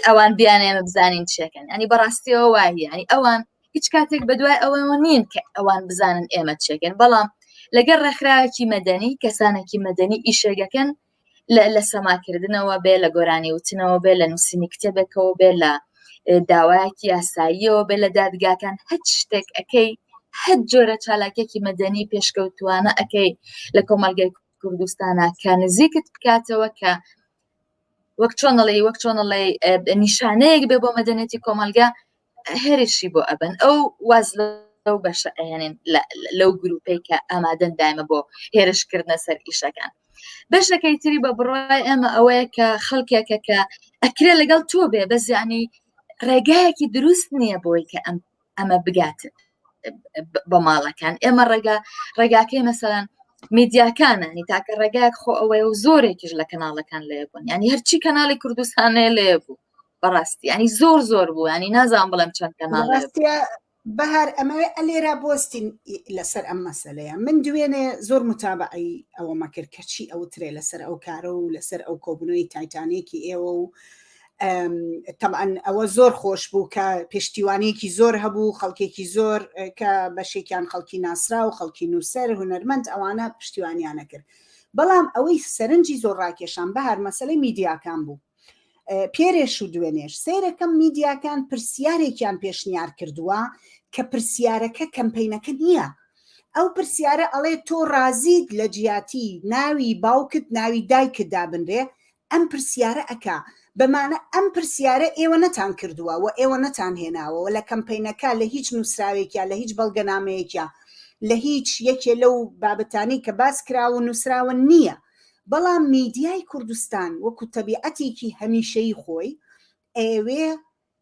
ئەوان بیان ئێمە بزانین چێکن ینی بەڕاستیەوە وایە ینی ئەوان هیچ کاتێک بەدوای ئەوەوە نین کە ئەوان بزانن ئێمە چێکن بەڵام لەگەڵ ڕێکخراوێکی مەدەنی کەسانێکی مەدەنی ئیشێگەکەن لە سەماکردنەوە بێ لە گۆرانی وتنەوە بێ لە نووسینی کتێبێکەوە بێ لە داوایەکی یاساییەوە بێ لە دادگاکان هەچ شتێک ئەەکەی هەر جۆرە چالاکێکی مەدەنی پێشکەوتوانە ئەەکەی لە کۆمەلگای کوردستانە کە نزیکت بکاتەوە کە وەک چۆنڵی وەک چۆنڵی نیشانەیەک بێ بۆ مەدەنێتی کۆمەلگا هێرشی بۆ ئەبن ئەو واز لەو بەشە ئەهێنن لەو گروپەی کە ئامادەن دایمە بۆ هێرشکردنە سەر ئیشەکان بەشەکەی تری بە بڕای ئێمە ئەوەیە کە خەڵکێکە کە ئەکرێ لەگەڵ تۆ بێ بەس یعنی ڕێگایەکی دروست نییە بۆی کە ئەم ئەمە بگات بە ماڵەکان ئێمە ڕێگا ڕێگاکەی مەسەلەن میدیاکانە نی تاکە ڕێگایەک خۆ ئەوەیە و زۆرێکیش لە کەناڵەکان لێ بوون ینی هەرچی کەناڵی کوردستانەیە لێ بوو بەڕاستی ینی زۆر زۆر بوو ینی نازان بڵێم چەند کەناڵ بەهار ئەمەوێ ئەلێرا بوەستین لەسەر ئەم مەسەلەیە من دوێنێ زۆر متابعی ئەوەمە کرد کە چی ئەوترێ لەسەر ئەو کارە و لەسەر ئەو کۆبوونەوەی تایتانێکی ئێوە و تەبعەن ئەوە زۆر خۆش بوو کە پشتیوانیەکی زۆر هەبوو خەڵکێکی زۆر کە بەشێکیان خەڵکی ناسرا و خەڵکی نووسەر هونەرمەند ئەوانە پشتیوانیانە کرد بەڵام ئەوەی سەرنجی زۆر ڕاکێشان بەهار مەسەلەی میدیاکان بوو پێرێش و دوێنێش سەیرەکەم میدیاکان پرسیارێکیان پێشنیار کردووە کە پرسیارەکە کەمپینەکە نییە ئەو پرسیارە ئەڵێ تۆ ڕازیت لە جیاتی ناوی باوکت ناوی دایکت دابنرێ ئەم پرسیارە ئەکا بەمانە ئەم پرسیارە ئێوە نەتان کردووە و ئێوە نەتان هێناوە و لە کەمپەینەکە لە هیچ نووسراوێکیا لە هیچ بەڵگەنامەیەکیا لە هیچ یەکێ لەو بابەتانەی کە باس کراوە و نووسراوە نییە بەڵام میدیای کوردستان وەکو تەبیعەتێکی هەمیشەیی خۆی ئەیەوێ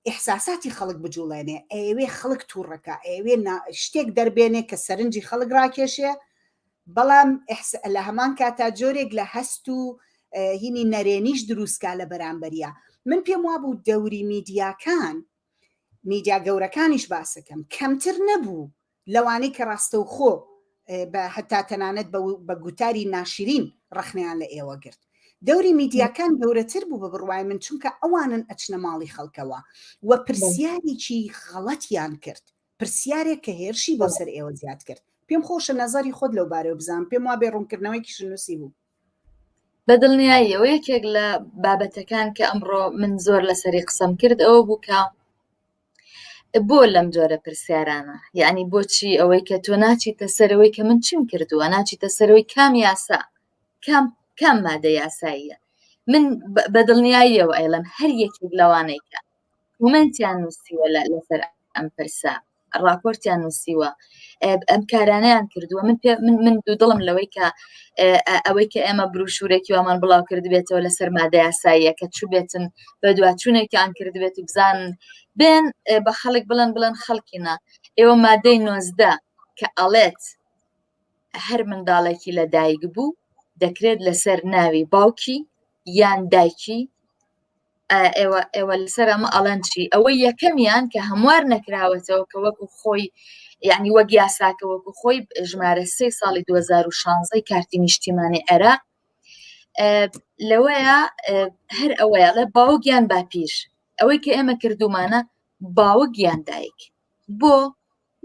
ئیحساساتی خەڵک بجوڵێنێ، ئەیەوێ خەڵک توڕەکا، ئەیەوێ شتێک دەربێنێ کە سەرنجی خەڵک ڕاکێشێ، بەڵام لە هەمان کاتا جۆرێک لە هەست و هینی نەرێنیش دروستکا لە بەرامبەریا. من پێم وابوو دەوری میدیاکان، میدیا گەورەکانیش باسەکەم، کەمتر نەبوو لەوانەی کە ڕاستەوخۆ بە هەتا تەنانەت بە گوتاری ناشرین ڕەخنەیان لە ئێوە گرت. دەوری میدیاکان گەورەتر بوو بە بڕوای من چونکە ئەوانن ئەچنە ماڵی خەڵکەوە و پرسیارێکی غەڵەتیان کرد پرسیارێک کە هێرشی بۆ سەر ئێوە زیاد کرد پێم خۆشە نەزەری خۆت لەو بارەوە بزانم پێم وابێ ڕوونکردنەوەیەکیش نووسی بوو. بە دڵنیاییەوە یەکێک لە بابەتەکان کە ئەمڕۆ من زۆر لەسەری قسەم کرد ئەوە بوو کە بۆ لەم جۆرە پرسیارانە یعنی بۆچی ئەوەی کە تۆ ناچیتە سەرەوەی کە من چیم کردووە ناچیتە سەرەوەی کام یاسا کام کام مادە یاساییە من بە دڵنیاییەوە ئەیڵم هەر یەکێک لەوانەی کە کۆمێنتیان نووسیوە لەسەر ئەم پرسە ڕاپۆرتیان نووسیوە ئەم کارانیان کردووە من پێ من من دوو دڵم لەوەی کە ئەوەی کە ئێمە بروشورێکی وامان بڵاو کردبێتەوە لەسەر مادە یاساییە کە چوو بێتن بە دواچوونێکیان کردبێت و بزان بێن بە خەڵک بڵێن بڵێن خەڵکینە ئێوە مادەی 19 کە ئەڵێت هەر منداڵێکی لە دایک بوو دەکرێت لەسەر ناوی باوکی یان دایکی ئێوە ئێوە لەسەر ئەمە ئەڵەن چی ئەوە یەکەمیان کە هەموار نەکراوەتەوە کە وەکو خۆی یعنی وەک یاساکە وەکو خۆی ژمارە سێ ساڵی 2016 کارتی نیشتیمانی عێراق لەوەیە هەر ئەوەیە لە باوکیان باپیر ئەوەی کە ئێمە کردومانە باوکیان دایک بۆ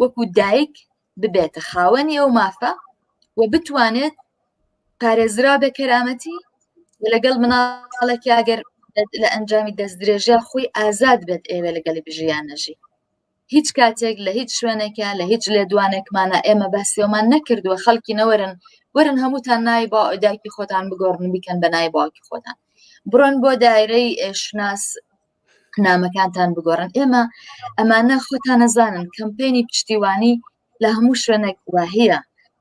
وەکو دایک ببێتە خاوەنی ئەو مافە و بتوانێت پارێزرا بێ کەرامەتی لەگەڵ مناڵێکی ئەگەر لە ئەنجامی دەستدرێژە خۆی ئازاد بێت ئێوە لەگەڵی بژیان نەژی. هیچ کاتێک لە هیچ شوێنێکە لە هیچ لێدوانێکمانە ئێمە باسیەوەمان نەکردووە خەڵکی نەوەرن وەرن هەمووتان ناوی با دایکی خۆتان بگۆڕن بیکەن بە ناوی باوکی خۆتان بڕۆن بۆ دایرەی شوناس نامەکانتان بگۆڕن ئێمە ئەمانە خۆتان نەزانن کەمپینی پشتیوانی لە هەموو شوێنێک واهەیە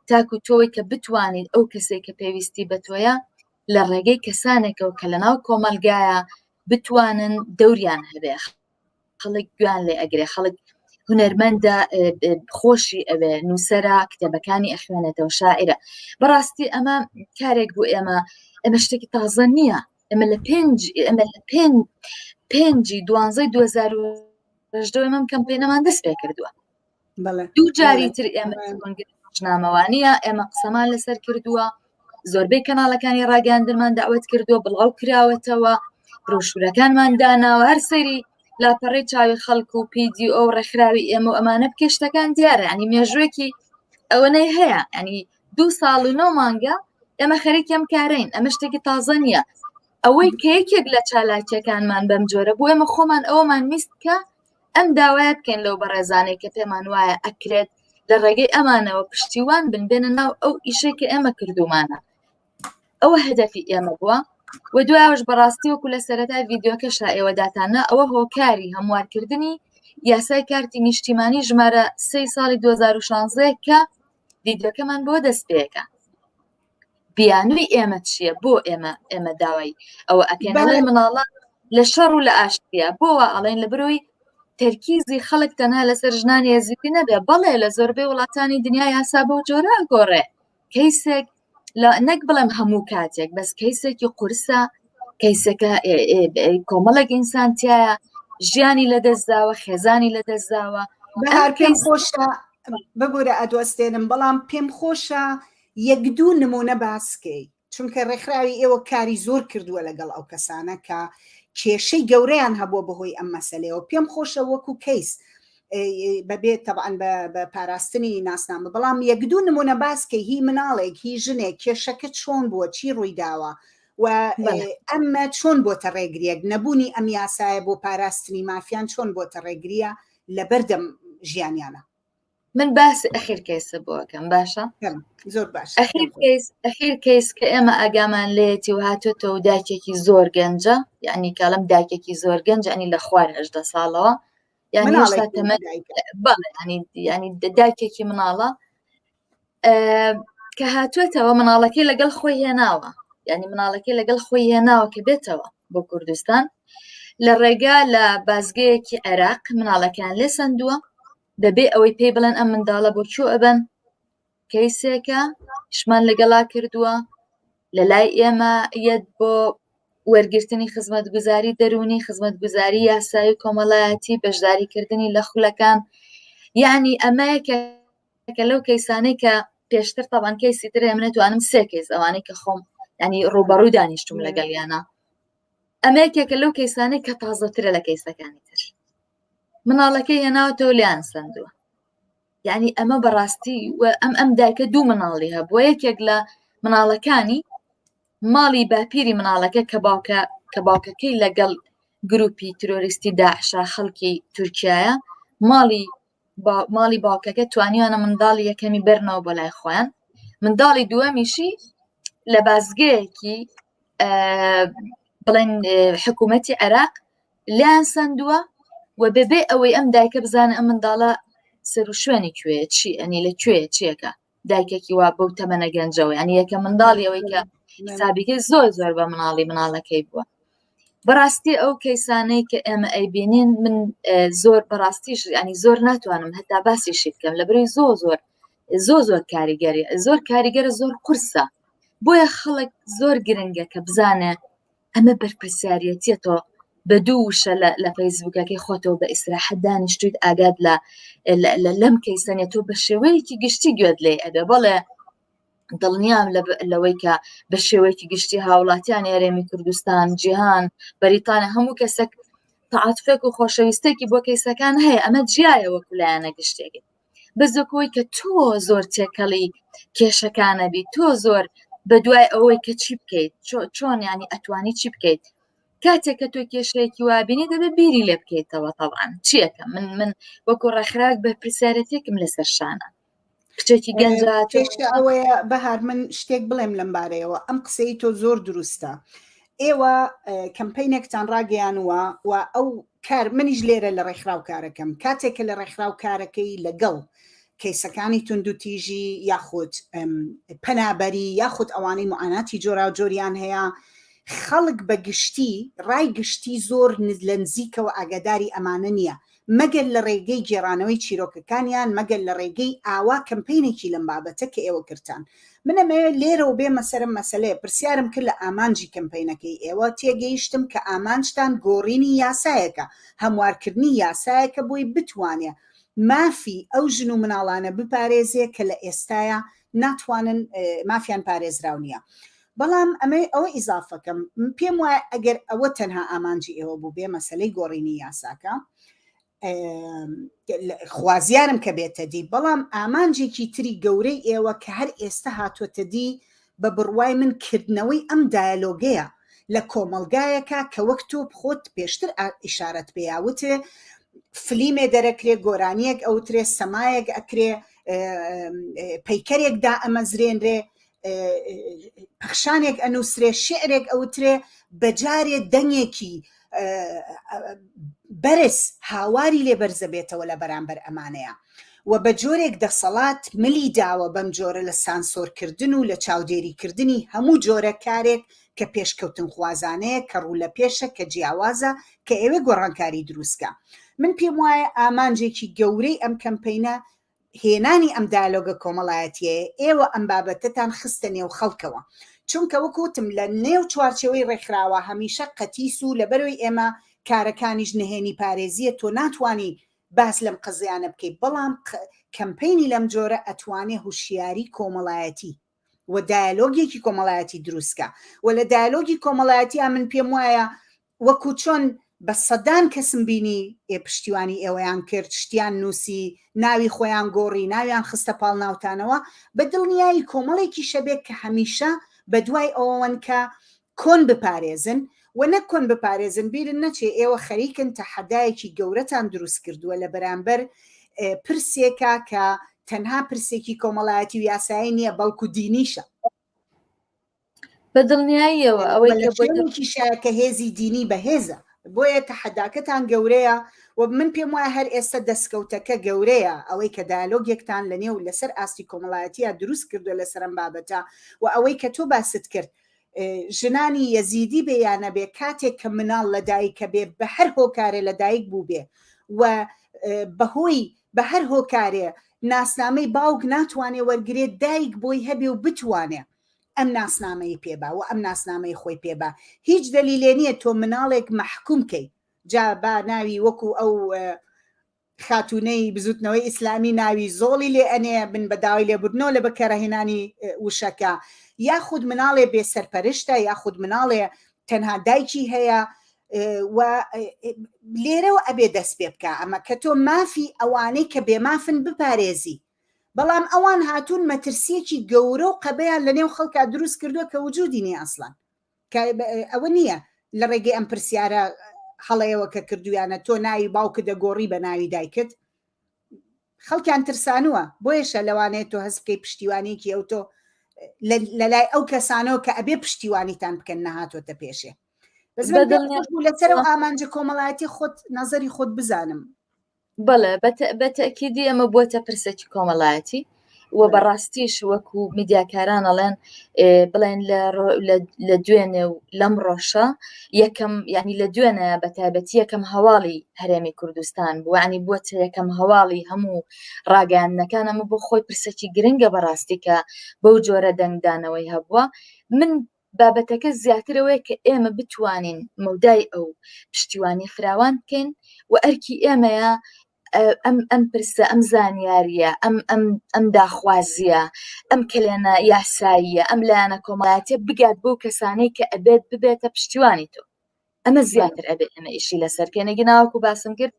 تاکو تۆی کە بتوانیت ئەو کەسێک کە پێویستی بە تۆیە لە ڕێگەی کەسانێکەوە کە لە ناو کۆمەلگایە بتوانن دەوریان هەبێ خەڵک گویان لێ ئەگرێ خەڵک هونەرمەندە خۆشی ئەوێ نووسرا کتێبەکانی ئەخوێنێتەوە شاعرە بەڕاستی ئەمە کارێک بوو ئێمە ئەمە شتێکی تازە نییە ئەمە لە پێنج ئەمە لە پێنج پێنجی دوانزەی 2010 ئێمەم کەمپینەمان دەست پێ کردووە دوو جاری تر ئێمە ڕۆژنامەوانیە ئێمە قسەمان لەسەر کردووە زۆربەی کەناڵەکانی ڕاگەاندنمان داوت کردووە بڵاو کراوەتەوە بروشورەکانمان داناوە هەر سەیری لاپەڕی چاوی خەڵک و پیدی ئەو ڕێکخراوی ئێمە و ئەمانە بکە شتەکان دیارە ینی مێژوێکی ئەوەنەی هەیە ینی دوو ساڵ و نۆ مانگە ئێمە خەریکی ئەم کارین ئەمە شتێکی تازە نییە ئەوەی کە یەکێک لە چالاکیەکانمان بەم جۆرە بۆ ئێمە خۆمان ئەومان ویست کە ئەم داوایە بکەین لەو بەڕێزانەی کە پێمان وایە ئەکرێت لە ڕێگەی ئەمانەوە پشتیوان بن بێنە ناو ئەو ئیشەی کە ئێمە کردومانە ئەوە هەدەفی ئێمە بووە و دوایش بەڕاستی وەکو لە سەرەتای ڤیددیوکەشا ئێوە داتاننا ئەوە هۆکاری هەموارکردنی یاسای کارتی نیشتیمانی ژمارە سێ ساڵی 2016 کە ڤیددیوکەمان بۆ دەست پێەکە بیانووی ئێمە چییە بۆ ئێمە ئێمە داوای ئەوە ئەکەین ئەڵێن مناڵان لە شەڕ و لە ئاشتیە بۆ وا ئەڵێن لە برۆی تەرکیزی خەڵک تەنها لەسەر ژنانی ئێزیدی نەبێ بەڵێ لە زۆربەی وڵاتانی دنیا یاسا بەو جۆرە ئەگۆڕێ کەیسێک لە نەک بڵێم هەموو کاتێک بەس کەیسێکی قورسە کەیسەکە کۆمەڵێک ئینسان تایە ژیانی لەدەستداوە خێزانی لەدەستداوە بەهار پێم خۆشە ببورە ئەدوەستێنم بەڵام پێم خۆشە یەک دوو نمونە باسکەی چونکە ڕێکخراوی ئێوە کاری زۆر کردووە لەگەڵ ئەو کەسانە کە کێشەی گەورەیان هەبووە بەهۆی ئەم مەسلەیەوە پێم خۆشە وەکو کەیس بەبێ تەبعەن بە پاراستنی ناسنامە بەڵام یەک دوو نمونە باس کە هی مناڵێک هی ژنێک کێشەکە چۆن بووە چی ڕوویداوە و ئەمە چۆن بۆتە ڕێگریەک نەبوونی ئەم یاسایە بۆ پاراستنی مافیان چۆن بۆتە ڕێگریە لەبەردەم ژیانیانە من باسی ئەخیر کەیسە بۆ ئەکەم باشە زۆر باش ئەخیر کەیس ئەخیر کەیس کە ئێمە ئاگامان لێتی و هاتوێتەوە دایکێکی زۆر گەنجە یعنی کاڵم دایکێکی زۆر گەنج ینی لە خوار هەژدە ساڵەوە یعنی هێشتا تەمەن بەڵێ ینی ینی دایکێکی مناڵە کە هاتوێتەوە مناڵەکەی لەگەڵ خۆی هێناوە یعنی مناڵەکەی لەگەڵ خۆی هێناوە کە بێتەوە بۆ کوردستان لە ڕێگا لە بازگەیەکی عێراق مناڵەکان لێ سندووە بەبێ ئەوەی پێی بڵێن ئەم منداڵە بۆ کوێ ئەبەن کەیسێکە شمان لەگەڵا کردووە لە لای ئێمە یەت بۆ وەرگرتنی خزمەتگوزاری دەروونی خزمەتگوزاری یاسایی و کۆمەڵایەتی بەشداریکردنی لە خولەکان یعنی ئەمە یەکێکە لەو کەیسانەی کە پێشتر تاوان کەیسی تر من توانم سێ کەیس ئەوانەی کە خۆم ینی ڕوبەڕوو دانیشتوم لەگەڵیانە ئەمە یەکێکە لەو کەیسانەی کە تازەترە لە کەیسەکانی تر مناڵەکەی هێناوەتەوە لیان سندووە یعنی ئەمە بەڕاستی ئەم ئەم دایکە دوو مناڵی هەبووە یەکێک لە مناڵەکانی ماڵی باپیری مناڵەکە کە باوکە کە باوکەکەی لەگەڵ گروپی ترۆریستی داعشا خەڵکی تورکایە ماڵی ماڵی باوکەکە توانیوانە منداڵی یەکەمی بەرنەوە بۆ لای خۆیان منداڵی دووەمیشی لە بازگەیەکی بڵێن حکوومەتی عێراق لیان سندووە و بەبێ ئەوەی ئەم دایکە بزانە ئەم منداڵە سەر و شوێنی کوێ چی ئەنی لە کوێ چیەکە دایکێکی وا بەو تەمەنە گەنجەوە ینی یەکە منداڵی ئەوەی کە حسابیکەی زۆر زۆر بە مناڵی مناڵەکەی بووە بەڕاستی ئەو کەیسانەی کە ئێمە ئەیبینین من زۆر بەڕاستیش ینی زۆر ناتوانم هەتا باسیشی بکەم لە بری زۆر زۆر زۆر زۆر کاریگەری زۆر کاریگەرە زۆر قورسە بۆیە خەڵک زۆر گرنگە کە بزانێ ئەمە بەرپرسیارەتیە تۆ بە دوو وشە لە فەیسبوکەکەی خۆتەوە بە ئیسراحەت دانیشتویت ئاگات لە لەم کەیسەنێ تۆ بە شێوەیەکی گشتی گوێت لێ ئەبێ بەڵێ دڵنیام لەوەی کە بە شێوەیەکی گشتی هاوڵاتیان هەرێمی کوردستان جیهان بەریتانیا هەموو کەسێک تعاتفێک و خۆشەویستێکی بۆ کەیسەکان هەیە ئەمە جیایە وەکو لایەنە گشتێکی بەزۆکەوەی کە تۆ زۆر تێکەڵی کێشەکانەبی تۆ زۆر بە دوای ئەوەی کە چی بکەیت چۆن ینی ئەتوانی چی بکەیت. کاتێک کە تۆ کێشەیەکی وابینی دەبێت بیری لێ بکەیتەوە تەوان چیەکە من من وەکو ڕێکخراوێک بەرپرسیارەتێکم لەسەر شانە کچێکی گەنجە کێشە ئەوەیە بەهار من شتێک بڵێم لەم بارەیەوە ئەم قسەی تۆ زۆر دروستە ئێوە کەمپینێکتان ڕاگەیانوە و ئەو کار منیش لێرە لە ڕێکخراو کارەکەم کاتێک کە لە ڕێکخراو کارەکەی لەگەڵ کەیسەکانی توندوتیژی یاخود پەنابەری یاخود ئەوانەی معاناتی جۆراوجۆریان هەیە خەڵک بە گشتی ڕای گشتی زۆر لە نزیکەوە ئاگاداری ئەمانە نییە مەگەر لە ڕێگەی گێڕانەوەی چیرۆکەکانیان، مەگەر لە ڕێگەی ئاوا کەمپەینێکی لەم بابەتە کە ئێوە کردتان. من ئەمەوێت لێرەوە بێمە سەر ئەم مەسەلەیە، پرسیارم کرد لە ئامانجی کەمپەینەکەی ئێوە، تێگەیشتم کە ئامانجتان گۆڕینی یاسایەکە، هەموارکردنی یاسایەکە بۆی بتوانێ مافی ئەو ژن و مناڵانە بپارێزێ کە لە ئێستایا ناتوانن مافیان پارێزراو نییە. بەڵام ئەمەوێ ئەوە ئیزافەکەم، پێم وایە ئەگەر ئەوە تەنها ئامانجی ئێوە بووبێ مەسەلەی گۆڕینی یاساکە خوازیارم کە بێتە دی، بەڵام ئامانجێکی تری گەورەی ئێوە کە هەر ئێستا هاتۆتە دی بە بڕوای من کردنەوەی ئەم دایەلۆگەیە لە کۆمەڵگایەکە کە وەک تۆ خۆت پێشتر ئیشارەت پێیا وتێ فلیمێ دەرەکرێ گۆرانیەک ئەوترێ سەمایەک ئەکرێ پەیکەرێک دائەمەزرێنرێ پەخشانێک ئەنووسرێ شعرێک ئەوترێ بەجارێ دەنگێکی بەرز هاواری لێ بەرزەبێتەوە لە بەرامبەر ئەمانەیە و بە جۆرێک دەسەڵات ملی داوە بەم جۆرە لە سانسۆرکردن و لە چاودێریکردنی هەموو جۆرە کارێک کە پێشکەوتنخوازانەیە کە ڕوو لە پێشە کە جیاوازە کە ئەوێ گۆڕانکاری دروستکە من پێم وایە ئامانجێکی گەورەی ئەم کەمپەینە هێنانی ئەم دایالۆگە کۆمەڵایەتیەیە، ئێوە ئەم بابەتەتان خستە نێو خەڵکەوە، چونکە وەک وتم لە نێو چوارچێوەی ڕێکخراوە هەمیشە قەتیس و لەبەرەوەی ئێمە کارەکانیش نهێنی پارێزیە تۆ ناتوانی باس لەم قەزیانە بکەی، بەڵام کەمپەینی لەم جۆرە ئەتوانێ هوشیاری کۆمەڵایەتی و دایالۆگێکی کۆمەڵایەتی دروستکا و لە دایالۆگی کۆمەڵایەتیا من پێم وایە وەکو چۆن بە سەدان کەسم بینی ئێ پشتیوانی ئێوەیان کرد شتیان نووسی ناوی خۆیان گۆڕی ناویان خستە پاڵ ناوتانەوە بە دڵنیایی کۆمەڵێکیش هەبێت کە هەمیشە بە دوای ئەوەوەن کە کۆن بپارێزن و نەک کۆن بپارێزن بیرن نەچێ ئێوە خەریکن تەحەدایەکی گەورەتان دروست کردووە لە بەرامبەر پرسێکا کە تەنها پرسێکی کۆمەڵایەتی و یاسایی نییە بەڵکو دینیشە. بە دڵنیاییەوە ئەوەی کە شوێنێکیشە کە هێزی دینی بەهێزە بۆیە تەحەداکەتان گەورەیە و من پێم وایە هەر ئێستا دەستکەوتەکە گەورەیە ئەوەی کە دایالۆگێکتان لە نێو لەسەر ئاستی کۆمەڵایەتیە دروست کردووە لەسەر ئەم بابەتە و ئەوەی کە تۆ باست کرد ژنانی یەزیدی بێ یا نەبێ کاتێک کە مناڵ لە دایکە بێ بە هەر هۆکارێ لە دایک بوو بێ و بەهۆی بە هەر هۆکارێ ناسنامەی باوک ناتوانێ وەرگێت دایک بۆی هەبێ و بتوانێ ئەم ناسنامەی پێ با و ئەم ناسنامەی خۆی پێ با هیچ دەلیلێ نییە تۆ مناڵێک مەحکوم کەی جا با ناوی وەکو ئەو خاتوونەی بزوتنەوەی ئیسلامی ناوی زۆڵی لێ ئەنێ بن بە داوای لێبوردنەوە لە بەکارهێنانی وشەکە یاخود مناڵێ بێ سەرپەرشتە یاخود مناڵێ تەنها دایکی هەیە و لێرەوە ئەبێ دەست پێ بکە ئەمە کە تۆ مافی ئەوانەی کە بێمافن بپارێزی بەڵام ئەوان هاتوون مەترسیەکی گەورە و قەبەیان لە نێو خەڵکا دروست کردووە کە وجودی نییە ئەسڵەن کە ئەوە نییە لە ڕێگەی ئەم پرسیارە هەڵەیەوە کە کردویانە تۆ ناوی باوکت دەگۆڕی بە ناوی دایکت خەڵکیان ترسانووە بۆیەشە لەوانەیە تۆ هەست بکەی پشتیوانێکی ئەو تۆ لە لای ئەو کەسانەوە کە ئەبێ پشتیوانیتان بکەن نەهاتۆتە پێشێ بەس من پێم خۆش بوو لەسەر ئەو ئامانجە کۆمەڵایەتی خۆت نەزەری خۆت بزانم بەڵێ بە تەئکیدی ئەمە بووەتە پرسێکی کۆمەڵایەتی و بەڕاستیش وەکو میدیاکاران ئەڵێن بڵێن لە دوێنێ و لەم ڕۆژە یەکەم ینی لە دوێنێ بە تایبەتی یەکەم هەواڵی هەرێمی کوردستان بووانی بووەتە یەکەم هەواڵی هەموو ڕاگەیاندنەکان ئەمە بۆ خۆی پرسێکی گرنگە بەڕاستی کە بەو جۆرە دەنگدانەوەی هەبووە من بابەتەکە زیاتر ئەوەیە کە ئێمە بتوانین مەودای ئەو پشتیوانی فراوان بکەین و ئەرکی ئێمەیە ئەم ئەم پرسە ئەم زانیاریە ئەم ئەم ئەم داخوازیە ئەم کەلێنە یاساییە ئەم لایەنە کۆمەڵایەتیە بگات بۆ کەسانەی کە ئەبێت ببێتە پشتیوانی تۆ ئەمە زیاتر ئەبێت ئەمە ئیشی لەسەر کەنەگی ناوەکو باسم کرد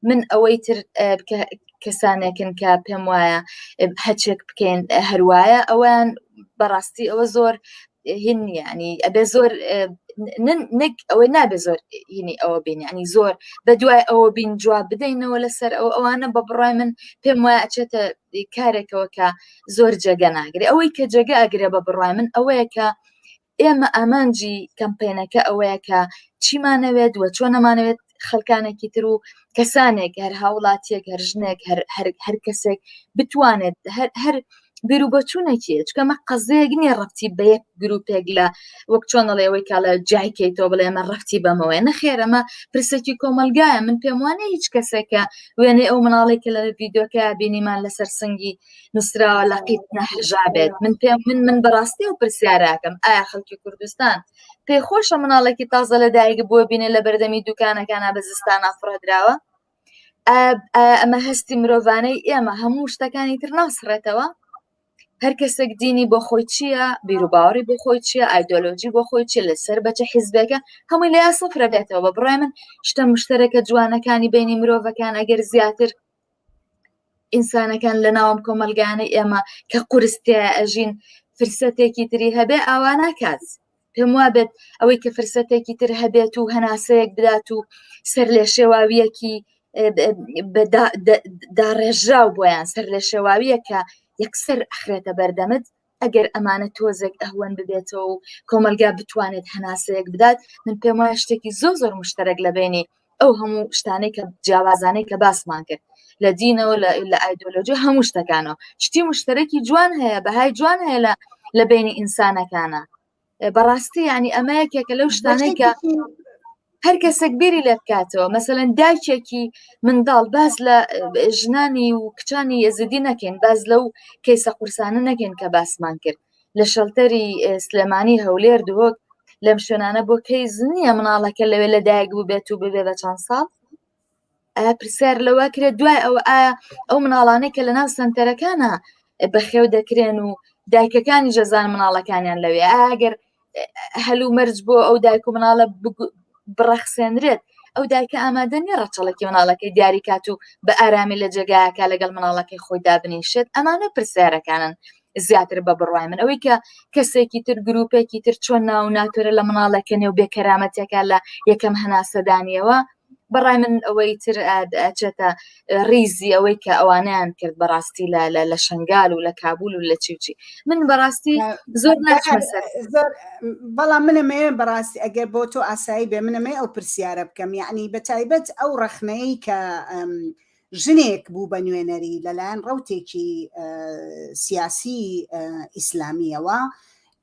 من ئەوەی تر کەسانێکن کە پێم وایە هەچێک بکەین هەروایە ئەویان بەڕاستی ئەوە زۆر هین ینی ئەبێ زۆر. نەک ئەوەی نابێ زۆر هینی ئەوە بین ینی زۆر بە دوای ئەوە بین جواب بدەینەوە لەسەر ئەو ئەوانە بە بڕای من پێم وایە ئەچێتە کارێکەوە کە زۆر جێگە ناگرێ ئەوەی کە جێگە ئەگرێ بە بڕای من ئەوەیە کە ئێمە ئامانجی کەمپینەکە ئەوەیە کە چیمانەوێت و چۆنەمانەوێت خەڵکانێکی تر و کەسانێک هەر هاوڵاتیەک هەر ژنێک هەر هەر هەر کەسێک بتوانێت هەر هەر بیروبۆچوونێکی چکەمە قەزەیەک نییە ڕەتی بە یەک گروپێک لە وەک چۆن ئەڵێ ئەوەی کاڵە جایکەیتەوە بڵێ ئەمە ڕەتی بەمەوەیە نەخێرەمە پرسێکی کۆمەلگایە من پێم وانە هیچ کەسێکە وێنەی ئەو مناڵێک کە لە ڤیددیوکە بینیمان لەسەر سنگی نووسراوە لە قیت نەهژابێت من پێم من من بەڕاستی و پرسیاراکەم ئایا خەڵکی کوردستان پێی خۆشە مناڵێکی تازە لە دایک بووە بینێ لە بەردەمی دوکانەکانە بە زستانە فڕێدراوە ئەمە هەستی مرۆڤانەی ئێمە هەموو شتەکانی تر ناسڕێتەوە هەر کەسێک دینی بۆ خۆی چییە بیروباوەڕی بۆ خۆی چییە ئایدۆلۆژی بۆ خۆی چیە لەسەر بەچە حیزبێکە هەمووی لە سفرە بێتەوە بە بڕای من شتە مشتەرەکە جوانەکانی بینی مرۆڤەکان ئەگەر زیاتر ئینسانەکان لە ناوم کۆمەلگانەی ئێمە کە قورستیا ئەژین فرسەتێکی تری هەبێ ئاوا ناکات پێم وابێت ئەوەی کە فرسەتێکی تر هەبێت و هەناسەیەک بدات و سەر لێ شێواویەکی داڕێژراو بۆیان سەر لە شێواویە کە یەکسەر ئەخرێتە بەردەمت ئەگەر ئەمانە تۆزێک ئەهوەن ببێتەوە و کۆمەلگا بتوانێت هەناسەیەک بدات من پێم وایە شتێکی زۆر زۆر مشتەرەک لە بینی ئەو هەموو شتانەی کە جیاوازانەی کە باسمان کرد لە دینەوە لە ئایدۆلۆژی هەموو شتەکانەوە شتی مشتەرەکی جوان هەیە بەهای جوان هەیە لە لە بینی ئینسانەکانە بەڕاستی ینی ئەمە یەکێکە لەو شتانەی کە هەر کەسێک بیری لێ بکاتەوە مەسەەن دایکێکی منداڵ باز لە ژنانی و کچانی یەزیدی نەکەین باز لەو کەیسە قورسانە نەکەین کە باسمان کرد لە شەلتەری سلێمانی هەولێر دهۆک لەم شوێنانە بۆ کەیس نییە مناڵەکە لەوێ لەدایک بوو بێت و ببێ بە چەند ساڵ ئایا پرسیار لەوە کرێت دوای ئەوە ئایا ئەو مناڵانەی کە لەناو سنتەرەکانە بەخێو دەکرێن و دایکەکانی ژەزان مناڵەکانیان لەوێ ئەگەر هەلو مەرج بۆ ئەو دایک و مناڵە بڕەخسێنرێت ئەو دایکە ئامادە نیە ڕەچەڵەکی مناڵەکەی دیاری کات و بە ئارامی لە جێگایەکە لەگەڵ مناڵەکەی خۆی دابنیشێت ئەمانە پرسیارەکانن زیاتر بە بڕوای من ئەوەی کە کەسێکی تر گروپێکی تر چۆن ناو ناتۆرە لە مناڵەکە نێو بێکەرامەتەکە لە یەکەم هەناسەدانیەوە بەڕای من ئەوەی تر ئەچێتە ریزی ئەوەی کە ئەوانیان کرد بەڕاستی لە لە لە شنگال و لە کابول و لە چیوچی من بەڕاستی زۆر ناچمە سەر زۆر بەڵام منەمەیە بەڕاستی ئەگەر بۆ تۆ ئاسایی بێ منەمەی ئەو پرسیارە بکەم یعنی بە تایبەت ئەو ڕەخنەیە کە ژنێک بوو بە نوێنەری لەلایەن ڕەوتێکی سیاسی ئیسلامیەوە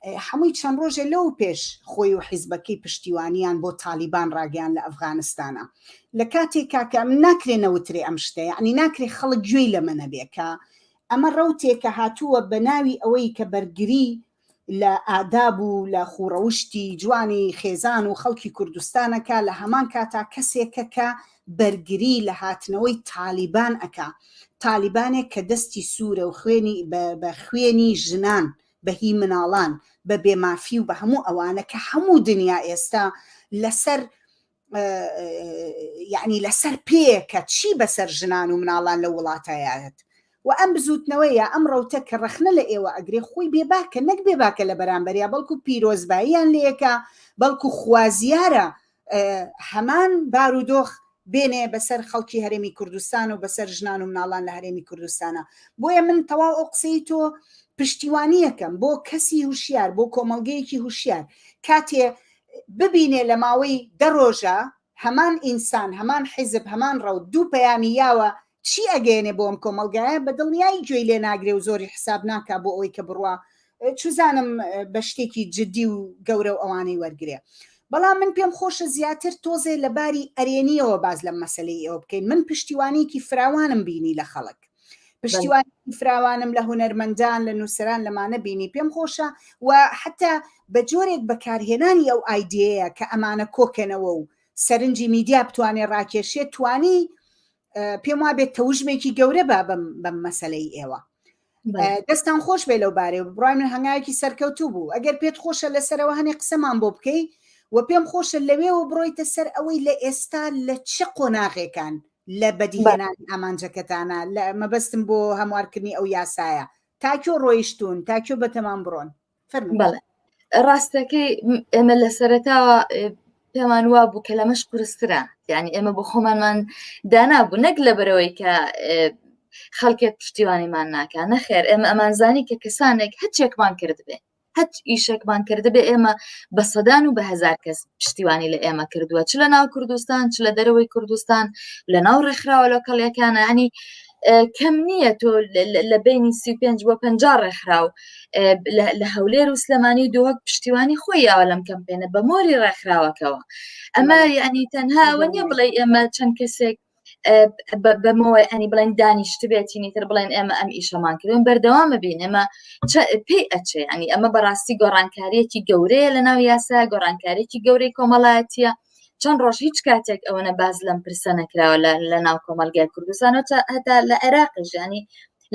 هەمووی چەند ڕۆژێ لەو پێش خۆی و حیزبەکەی پشتیوانیان بۆ تالیبان ڕاگەیان لە ئەفغانستانە لە کاتێکا کە ناکرێ نەوترێ ئەم شتە یعنی ناکرێ خەڵک گوێی لەمە نەبێ کە ئەمە ڕەوتێکە هاتووە بە ناوی ئەوەی کە بەرگری لە ئاداب و لە خووڕەوشتی جوانی خێزان و خەڵکی کوردستان ئەکا لە هەمان کاتا کەسێکە کە بەرگری لە هاتنەوەی تالیبان ئەکا تالیبانێک کە دەستی سوورە و خوێنی بە خوێنی ژنان بە هی مناڵان بە بێمافی و بە هەموو ئەوانە کە هەموو دنیا ئێستا لەسەر یعنی لەسەر پێیە کە چی بەسەر ژنان و مناڵان لە وڵاتایەت و ئەم بزوتنەوەی یا ئەم ڕەوتە کە ڕەخنە لە ئێوە ئەگرێ خۆی بێباکە نەک بێباکە لە بەرامبەریا بەڵکو پیرۆزباییان لەیەکە بەڵکو خوازیارە هەمان بارودۆخ بێنێ بەسەر خەڵکی هەرێمی کوردستان و بەسەر ژنان و مناڵان لە هەرێمی کوردستانە بۆیە من تەواو ئەو قسەی تۆ پشتیوانیەکەم بۆ کەسی هوشیار بۆ کۆمەڵگەیەکی هوشیار کاتێ ببینێ لە ماوەی دە ڕۆژە هەمان ئینسان هەمان حیزب هەمان ڕەوت دوو پەیامی یاوە چی ئەگەیەنێ بۆ ئەم کۆمەڵگایە بە دڵنیایی گوێی لێ ناگرێ و زۆری حساب ناکا بۆ ئەوەی کە بڕوا چوزانم بە شتێکی جدی و گەورە و ئەوانەی وەرگێ بەڵام من پێم خۆشە زیاتر تۆزێ لە باری ئەرێنیەوە باز لەم مەسلەی ئێوە بکەین من پشتیوانیکی فراوانم بینی لە خەڵک پشتیوانی فراوانم لە هونەرمەندان لە نووسەران لەمانە بینی پێم خۆشە و حتا بە جۆرێک بەکارهێنانی ئەو ئایدەیە کە ئەمانە کۆکەنەوە و سەرنجی میدیا بتوانێت ڕاکێشێت توانی پێم وابێت تەوژمێکی گەورە بە بەم مەسلەی ئێوە دەستان خۆش بێ لەو بارێ و بڕای من هەنگاوێکی سەرکەوتوو بوو ئەگەر پێت خۆشە لەسەرەوە هەنێ قسەمان بۆ بکەی و پێم خۆشە لەوێەوە بڕۆیتە سەر ئەوەی لە ئێستا لە چ قۆناغێکان لە بەدیهێنانی ئامانجەکەتانە لە مەبەستم بۆ هەموارکردنی ئەو یاسایە تاکیۆ ڕۆیشتون تاکیۆ بەتەمان بڕۆن فەرموو بەڵێ. ڕاستەکەی ئێمە لە سەرەتاوە پێمان وا بوو کە لەمەش قورسترە یعنی ئێمە بۆ خۆمانمان دانابوو نەک لەبەرەوەی کە خەڵکێک پشتیوانیمان ناکە نەخێر ئێمە ئەمانزانی کە کەسانێک هەچێکمان کردبێ هەچ ئیشێکمان کردبێ ئێمە بە سەدان و بە هەزار کەس پشتیوانی لە ئێمە کردووە چ لە ناو کوردستان چ لە دەرەوەی کوردستان لە ناو ڕێکخراوە لۆکەڵیەکانە ینی کەم نییە تۆ لە بینی 35 بۆ 50 ڕێکخراو لە هەولێر و سلێمانی و دهۆک پشتیوانی خۆی یاوە لەم کەمپێنە بە مۆری ڕێکخراوەکەوە ئەمە یعنی تەنها ئەوە نییە بڵێ ئێمە چەند کەسێک بەمەوە ئەنی بڵێن دانیشت بێتینی تر بڵێن ئێمە ئەم ئیشەمان کردن بەردەوامە بین ئێمە پێی ئەچێ ینی ئەمە بەڕاستی گۆڕانکاریەکی گەورەیە لە ناو یاسا گۆڕانکاریەکی گەورەی کۆمەڵایەتیە چەند ڕۆژ هیچ کاتێک ئەوەنە باز لەم پرسە نەکراوە لە ناو کۆمەلگای کوردستان و هەتا لە عێراقیش ینی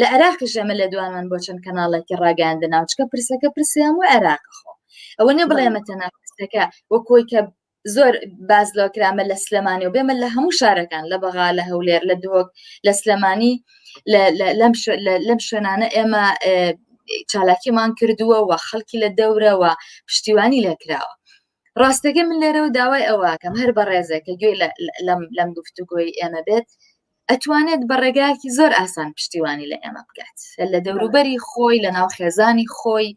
لە عێراقیش ئێمە لە دوانمان بۆ چەند کەناڵێکی ڕاگەیاندە ناوچکە پرسەکە پرسیان و عێراق خۆ ئەوە نیە بڵێ ئێمە تەنها پرسەکە وەکۆی کە زۆر باز لەوە کرامە لە سلێمانی و بێمە لە هەموو شارەکان لە بەغا لە هەولێر لە دهۆک لە سلێمانی لەم شوێنانە ئێمە چالاکیمان کردووە و خەڵکی لە دەورەوە پشتیوانی لێکراوە ڕاستەکەی من لێرەوە داوای ئەوەکەم هەر بەڕێزێک کە گوێی لەم لەم گفتوگۆی ئێمە بێت ئەتوانێت بە ڕێگایەکی زۆر ئاسان پشتیوانی لە ئێمە بکات لە دەوروبەری خۆی لە ناو خێزانی خۆی